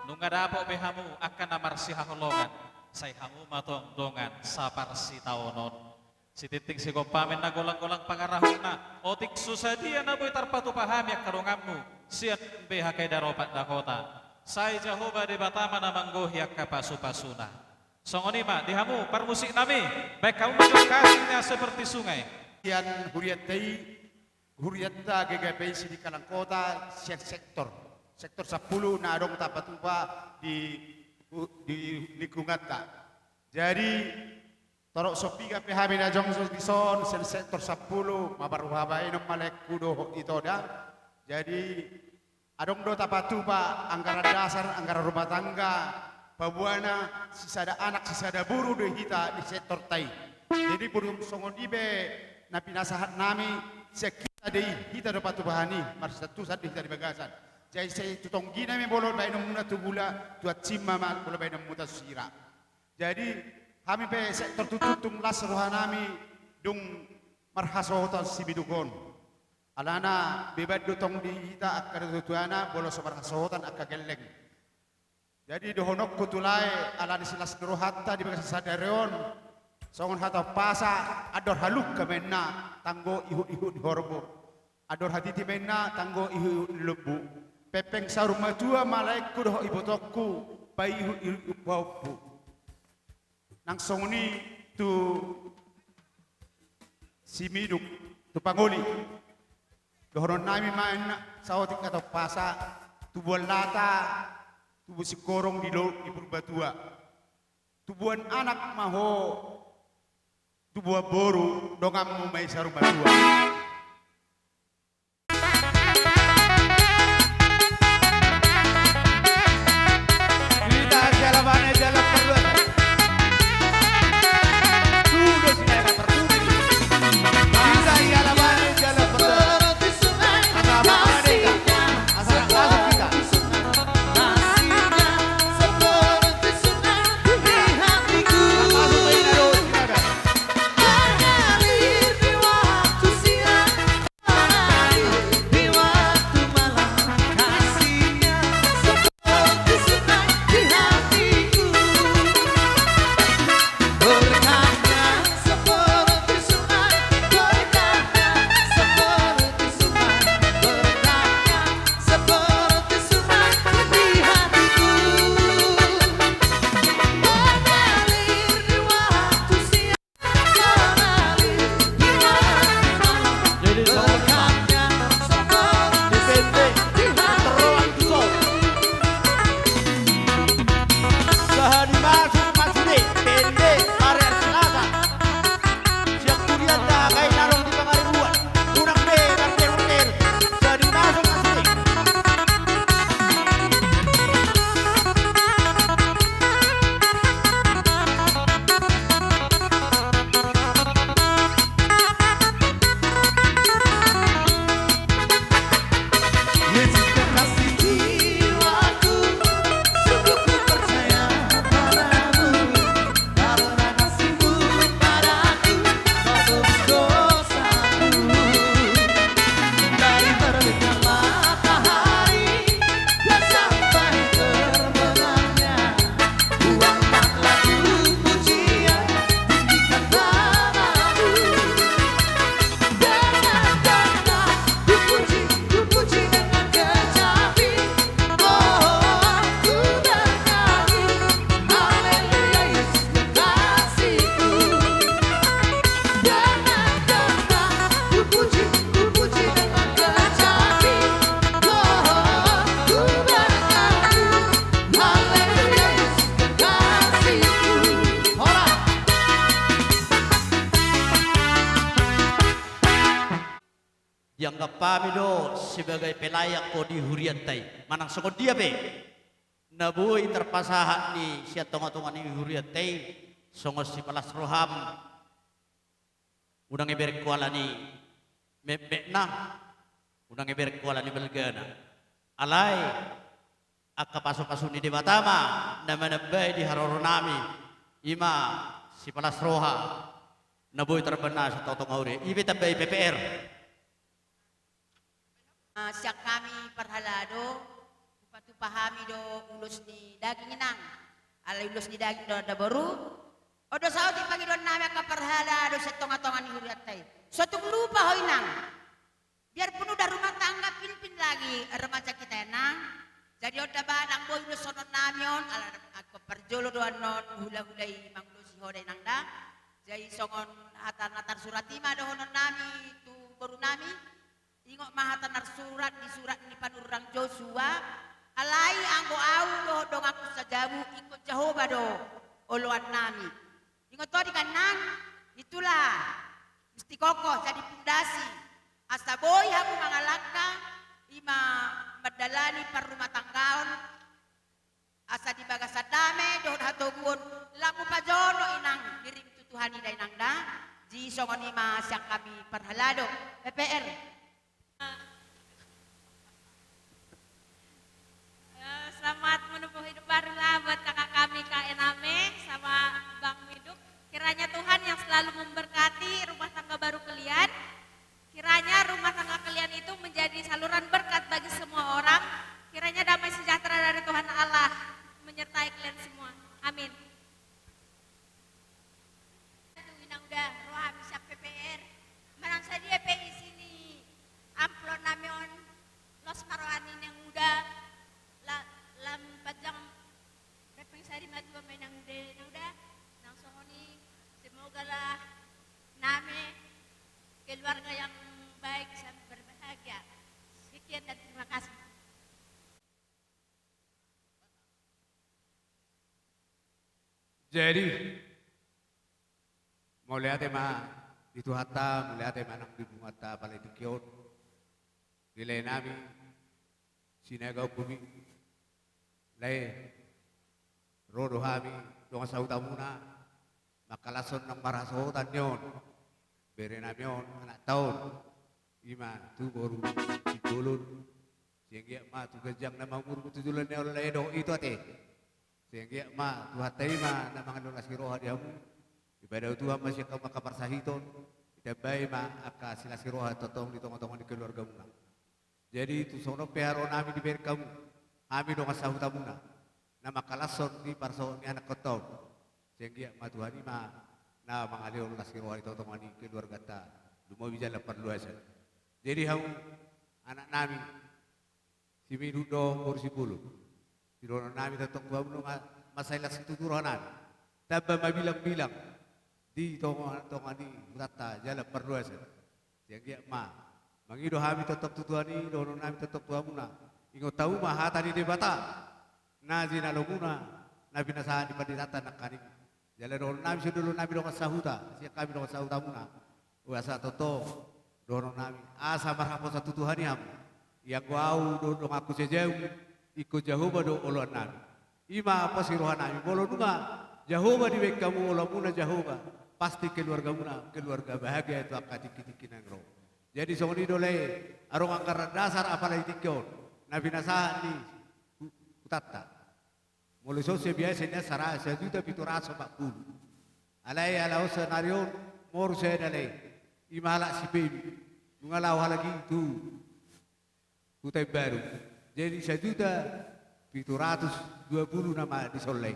Nunga dapot be hamu angka na marsihaholongan, sai hamu ma tong dongan saparsitaonon. Sitinting sigompa ma inna golang-golang pangarahutna, otik so sadia na boi tarpatupa hami angka donganmu sian P N B H K I Daerah Opat Dakota. Sai Jahowa Debata ma na manggohi angka pasu-pasuna. Songon i ma di hamu parmusik nami, baen hamu ma jong kasihnya seperti sungai. Sian hurianta i, hurianta G K P I Sidikalang Kota, sian sektor, sektor sampulu na adong tapatupa di, di lingkunganta. Jadi, torop so piga pe hami na jongjong dison, sian sektor sampulu, mamboan habaenon ma laengku dohot ito da. Jadi, adong do tapatupa anggaran dasar, anggaran rumah tangga, paboana sisada anak, sisada boru do hita di sektorta i. Jadi, boru songon i pe na pinasahat nami, sian hita do i, hita do patupahan i, marsiantusan do hita di bagasan. Jadi, sai tu tonggina ma i molo baenonmuna tu gula, tu ansimma ma molo baenonmuna tu sira. Jadi, hami pe sektor tutu tung las roha nami, dung marhasohotan si Miduk on. Alana beban do tong di hita angka natuatuana, molo so marhasohotan angka gelleng. Jadi, dohononku tu lae, alani silas ni rohanta di bagasan sadari on, songon hata umpasa, andor halungka ma inna, tanggo ihut-ihut ni horbo. Andor hatiti ma inna, tanggo ihut-ihut ni lombu. Pengpeng saur matua ma laengku dohot ibotongku, paihut-ihut pahompu. Nang songon i tu si Miduk, tu pangoli. Dohonon nami ma inna, saotik hata umpasa, tubuan lata, tubu singkoru di lo-, di Purbatua. Tubuan anak ma ho, tubuan boru, donganmu ma i saur matua. Dianggap hami do sebagai pelayan ho di hurianta i. Manang songon dia pe na boi tarpasahat ni sian tongatonga ni hurianta i, songon sipalas roham. Unang ibereng ho ala ni memekna, unang ibereng ho ala ni balgana. Alai angka pasupasu ni Debata ma na manambai di haroronami, i ma sipalas roha na boi tarpasahat sian tongatonga huria i. Ipe tambai P P R. Ah, sian hami parhalado, hupatupa hami do ulos ni daging inang. Alai ulos ni daging do, da boru. On do saotik pangidoannami angka parhalado sian tongatonga ni hurianta i. So tung lupa ho inang. Biarpun udah rumah tangga, pinpin lagi remaja kita inang. Jadi on da ba nang boi uloshononnami on, ala angka parjolo do annon hulahula i mangulosi ho da inang da. Jadi songon hata na tarsurat i ma dohononnami tu borunami. Ingot ma hata na tarsurat di surat ni panurang Josua, alai anggo ahu dohot donganku sajabu, ingkon Jahowa do oloannami. Ingot ho di kan inang, itulah musti kokoh jadi pundasi asa boi hamu mangalangka, i ma mandalani parrumatanggaon. Asa di bagasan dame dohot hatoguon, lam hupajono inang dirim tu Tuhan i da inang da. Jadi songon i ma sian hami parhalado. P P R. Eh, selamat menempuh hidup baru lah buat kakak kami, Kak Ename sama Bang Miduk. Kiranya Tuhan yang selalu memberkati rumah tangga baru kalian. Kiranya rumah tangga kalian itu menjadi saluran berkat bagi semua orang. Kiranya damai sejahtera dari Tuhan Allah menyertai kalian semua. Amin. Tu inang da, rohami sian P P R. Manang sadia pe isi ni Jadi, mauliate ma di Tuhanta, mauliate ma nang di punguanta apala di tingki on. Di lae nami Sinaga Ompung i, lae, ro do hami dongan sahutamuna mangkalashon nang marhasohotan ni on bere nami on, anakta on, i ma tu boru Simbolon. Sai anggiat ma tu ganjang na umurmu tu joloan ni on, lae, dohot ito ate. Sai anggiat ma Tuhanta i ma na mangalehon las ni roha di hamu. Dipadao Tuhan ma sian hamu angka parsahiton, ditambai ma angka silas ni roha tongtong di tongatonga ni keluargamuna. Jadi tu songon on pe haroa nami dibereng hamu, hami dongan sahutamuna, na mangkalashon di parsaoran ni anakkonta on. Sai anggiat ma Tuhan i ma na mangalehon las ni roha di tongatonga ni keluarganta, lumobi jala parluasan. Jadi hamu anak nami, Simiduk dohot boru Simbolon, sidohonon nami tongtong tu hamu ma, mansai las situtu roha nami. Tamba ma bilangbilang di tongatonga ni hutanta jala parluasan. Sai anggiat ma mangido hami tongtong tu Tuhan i, dohonon nami tongtong tu hamuna. Ingot hamu ma hata ni Debata na jinalomuna, na pinasahat ni panditanta nangkaning. Jala dohonon nami sian dolok nami dongan sahuta, sian hami dongan sahutamuna. Asa tongtong dohonon nami, asa marhaposan tu Tuhan i hamu. Ianggo ahu dohot donganku sajau, ingkon Jahowa do oloan nami. I ma pos ni roha nami, molo nunga Jahowa dibahen hamu oloanmuna Jahowa, pasti keluargamuna keluarga bahagia tu angka tingkitingki naeng ro. Jadi songon i do, lae, adong anggaran dasar apala di tingki on na pinasahat ni hu-, hutanta. Molo dison, sai biasa nian sara-, sajuta pitu ratus opat pulu. Alai ala on saonari on moru sada, lae, i ma halak Sipemi. Nunga laho halak i tu Huta Imbaru. Jadi sajuta pitu ratus dua pulu nama dison, lae.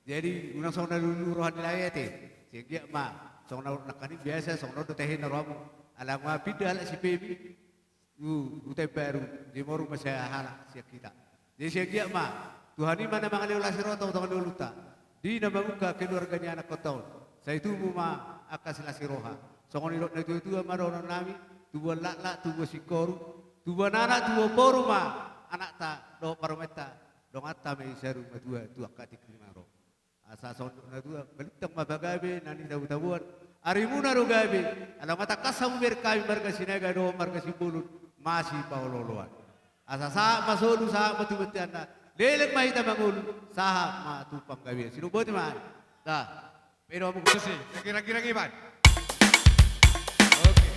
Jadi unang songon na lulu roha ni lae ate. Sai anggiat ma songon na nangkaning, biasa songon on do tehena rohamu. Ala nunga pinda halak Sipemi tu Huta Imbaru, jadi moru ma sada halak sian hita. Jadi sai anggiat ma Tuhan i ma na mangalehon las ni roha tongatonga ni ngolunta, di na mamungka keluarga ni anakkonta on. Sai tubu ma angka silas ni roha. Songon nidok natuatua ma dohonon nami, tubuan laklak, tubuan singkoru, tubuan anak, tubuan boru ma anakta dohot parumaenta, donganta ma i saur matua tu angka tingki na ro. Asa songon nidok natuatua, balintang ma pagabe na nitabutabuan, arimuna do gabe. Ala nunga tangkas hamu bereng hami marga Sinaga dohot marga Simbolon masipaolooloan. Asa sahat ma solu, sahat ma tu bonteanna, leleng ma hita mangolu, sahat ma tu panggabean. Sidok boti ma. Da. Pe do hamu. Gira-gira, Iban. Oke.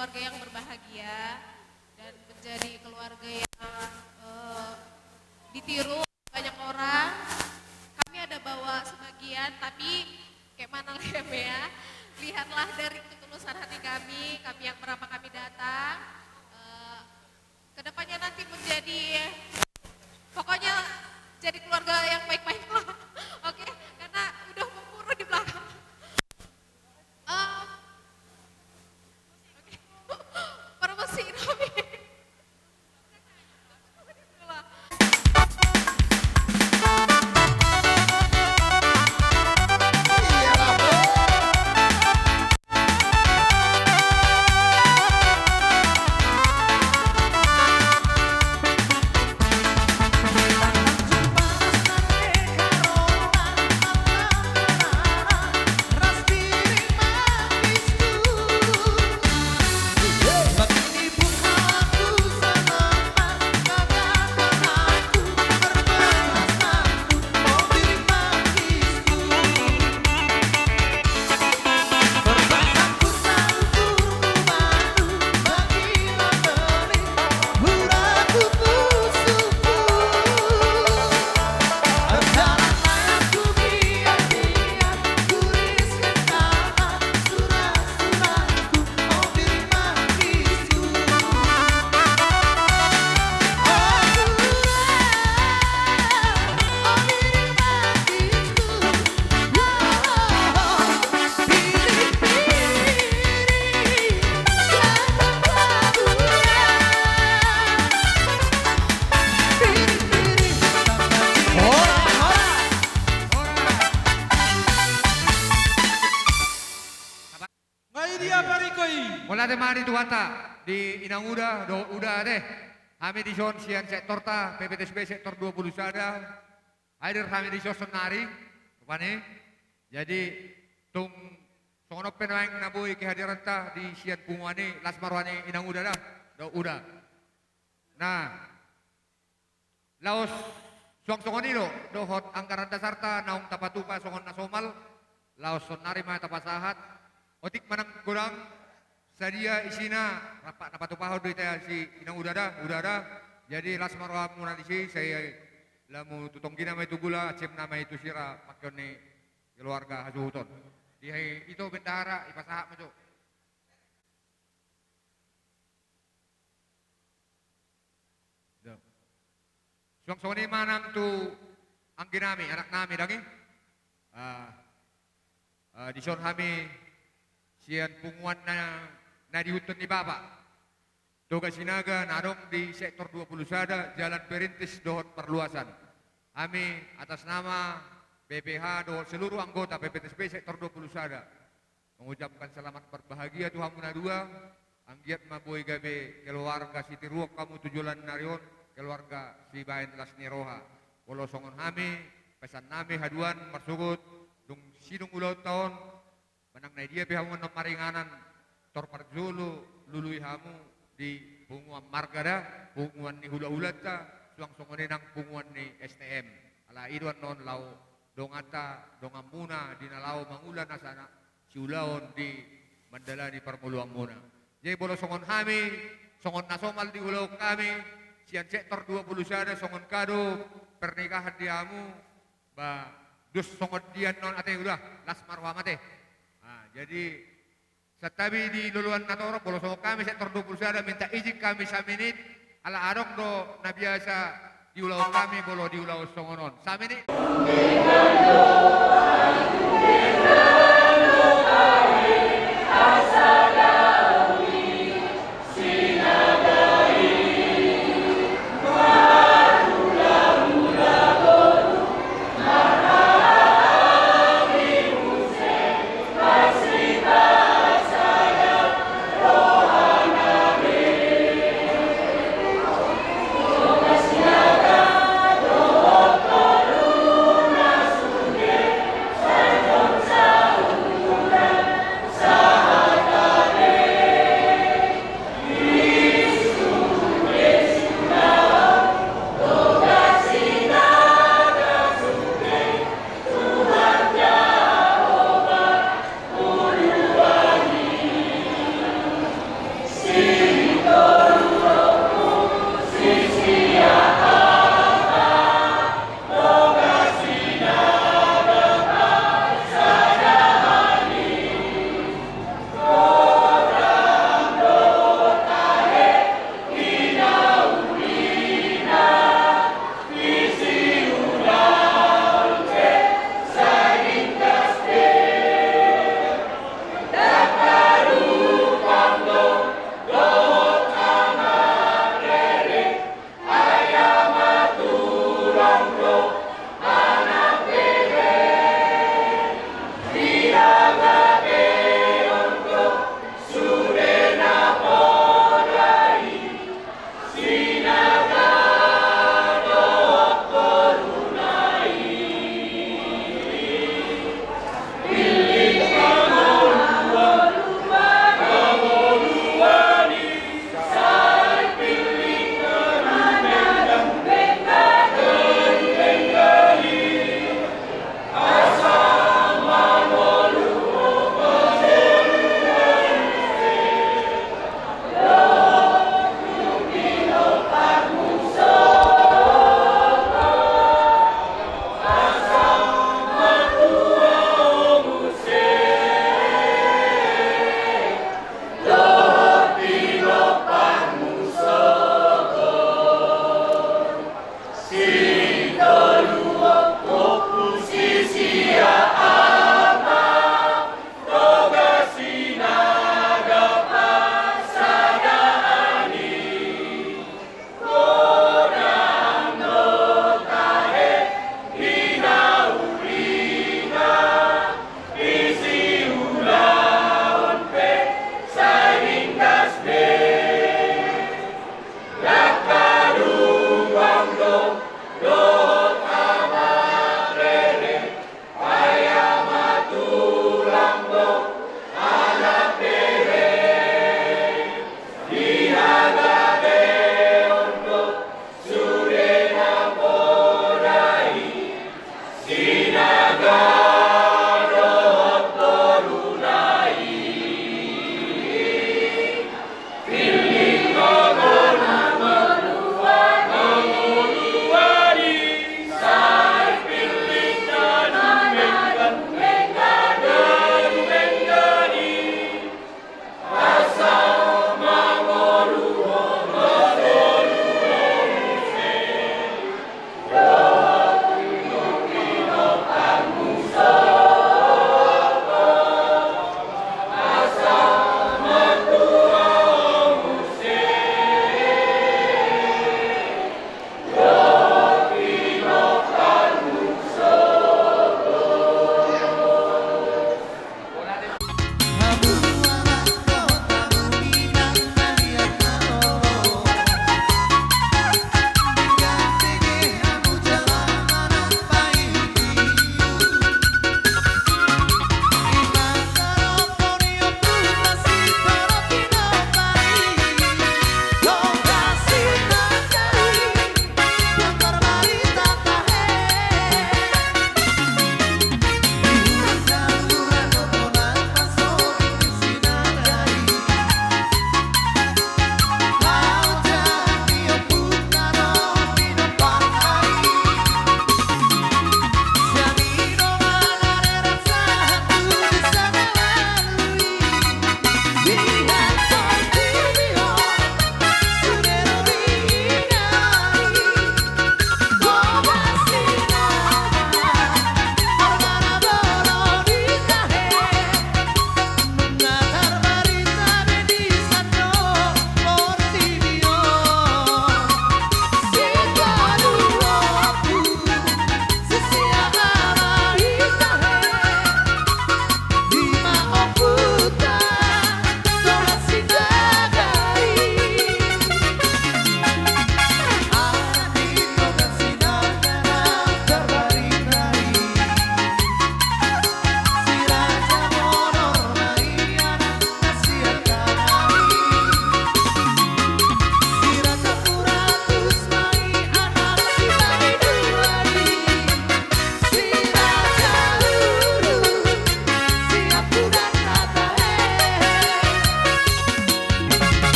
keluarga yang berbahagia dan menjadi keluarga yang, eh, ditiru banyak orang. Kami ada bawa sebagian, tapi kayak mana lem ya. Lihatlah dari ketulusan hati kami, kami yang berapa kami datang. Eh, kedepannya nanti menjadi, pokoknya jadi keluarga yang baik-baik lah. Oke, karena udah mempurun di belakang. Em, oke. Permisi, Romi. Nga i dia pariko i. Mauliate ma di Tuhanta, di Inang Uda dohot Uda ate. Hami dison sian sektorta, P P T S B sektor dua puluh sada. Hadir hami dison sonari, rupani. Jadi, tung songon on pe nuaeng na boi kehadiranta di sian punguan i, las ma roha ni Inang Uda da, dohot Uda. Nah, laos suang songon i do dohot anggaran dasarta naung tapatupa songon na somal, laos sonari ma tapasahat. Otik manang godang sadia isina, rap na patupahon do ita si Inang Uda da, Uda da. Jadi las ma rohamuna disi, sai lamu tu tonggina ma i tu gula, acemna ma i tu sira, pangkeon ni keluarga hasuhuton. Di ito bendahara, ipasahat ma jo. Suang songon i ma nang tu angginami, anaknami dang i. Ah, ah, dison hami sian punguan na, na diihuthon ni bapa. Toga Sinaga na adong di sektor dua puluh sada, Jalan Perintis dohot Parluasan. Hami atas nama B P H dohot seluruh anggota P P T S B sektor dua puluh sada. Mengucapkan selamat berbahagia tu hamu na dua, anggiat ma boi gabe keluarga sitiruon hamu tu joloan ni ari on, keluarga sibaen las ni roha. Molo songon hami, pesan nami haduan marsogot, dung sidung ulaonta on, manang na dia pe hamu annon maringanan, tor parjolo lului hamu di punguan marga da, punguan ni hulahulanta, suang songon i nang punguan ni S T M. Ala i do annon laho donganta, donganmuna di na laho mangula nasa na siulaon di mandalani parngoluanmuna. Jadi molo songon hami, songon na somal diulahon hami, sian sektor dua puluh sada songon kado pernikahan di hamu, ba, dos songon dia annon ate Uda, las ma roham ate. Ah, jadi, santabi di loloan na torop, molo songon hami sektor dua puluh sada, minta izin hami saminit, ala adong do na biasa diulahon hami, molo diulahon songon on. Saminit.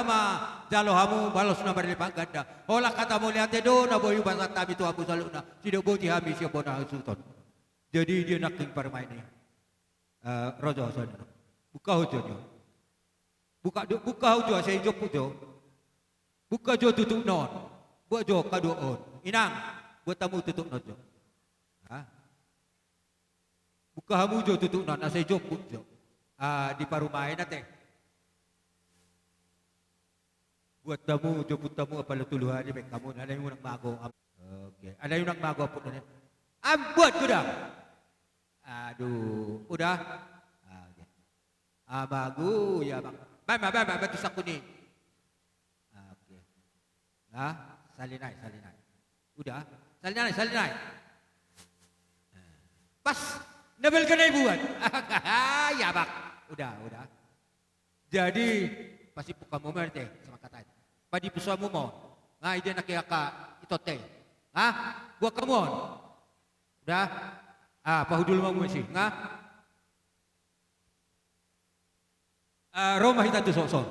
ma jalo hamu balos na marlipat ganda. Holan hata mauliate do na boi hupasahat hami tu hamu saluhutna. Sidok boti hami sian bona hasuhuton. Jadi dia nangkin parumaen i. Eh, ro jo songon i. Buka ho jo. Buka, buka ho jo asa ijomput jo. Buka jo tutupna on. Buat jo kaduahon. Inang, buat hamu tutupna on jo. Hah? Buka hamu jo tutupna on asa ijomput jo. Ah, di parumaen ate. Buat hamu, jomput hamu apala tolu hali baen hamu, alai unang mago. Oke, alai unang mago ampun. Am, buat, udah. Aduh, udah. Ah, oke. Ah, bagus ya, Bang. Baen ma, baen ma, baen tu saku ni. Ah, oke. Ah, salin ai, salin ai. Udah, salin ai, salin ai. Pas, na balga na ibuat. Ya, Bang. Udah, udah. Jadi, pasipuk hamu ma ate, sama katai. Padipusu hamu ma on. Nga ide na ke angka itote. Hah? Buat hamu on. Udah? Ah, pahudul ma hamu isi. Nga? Ah, ro ma hita tu son, son.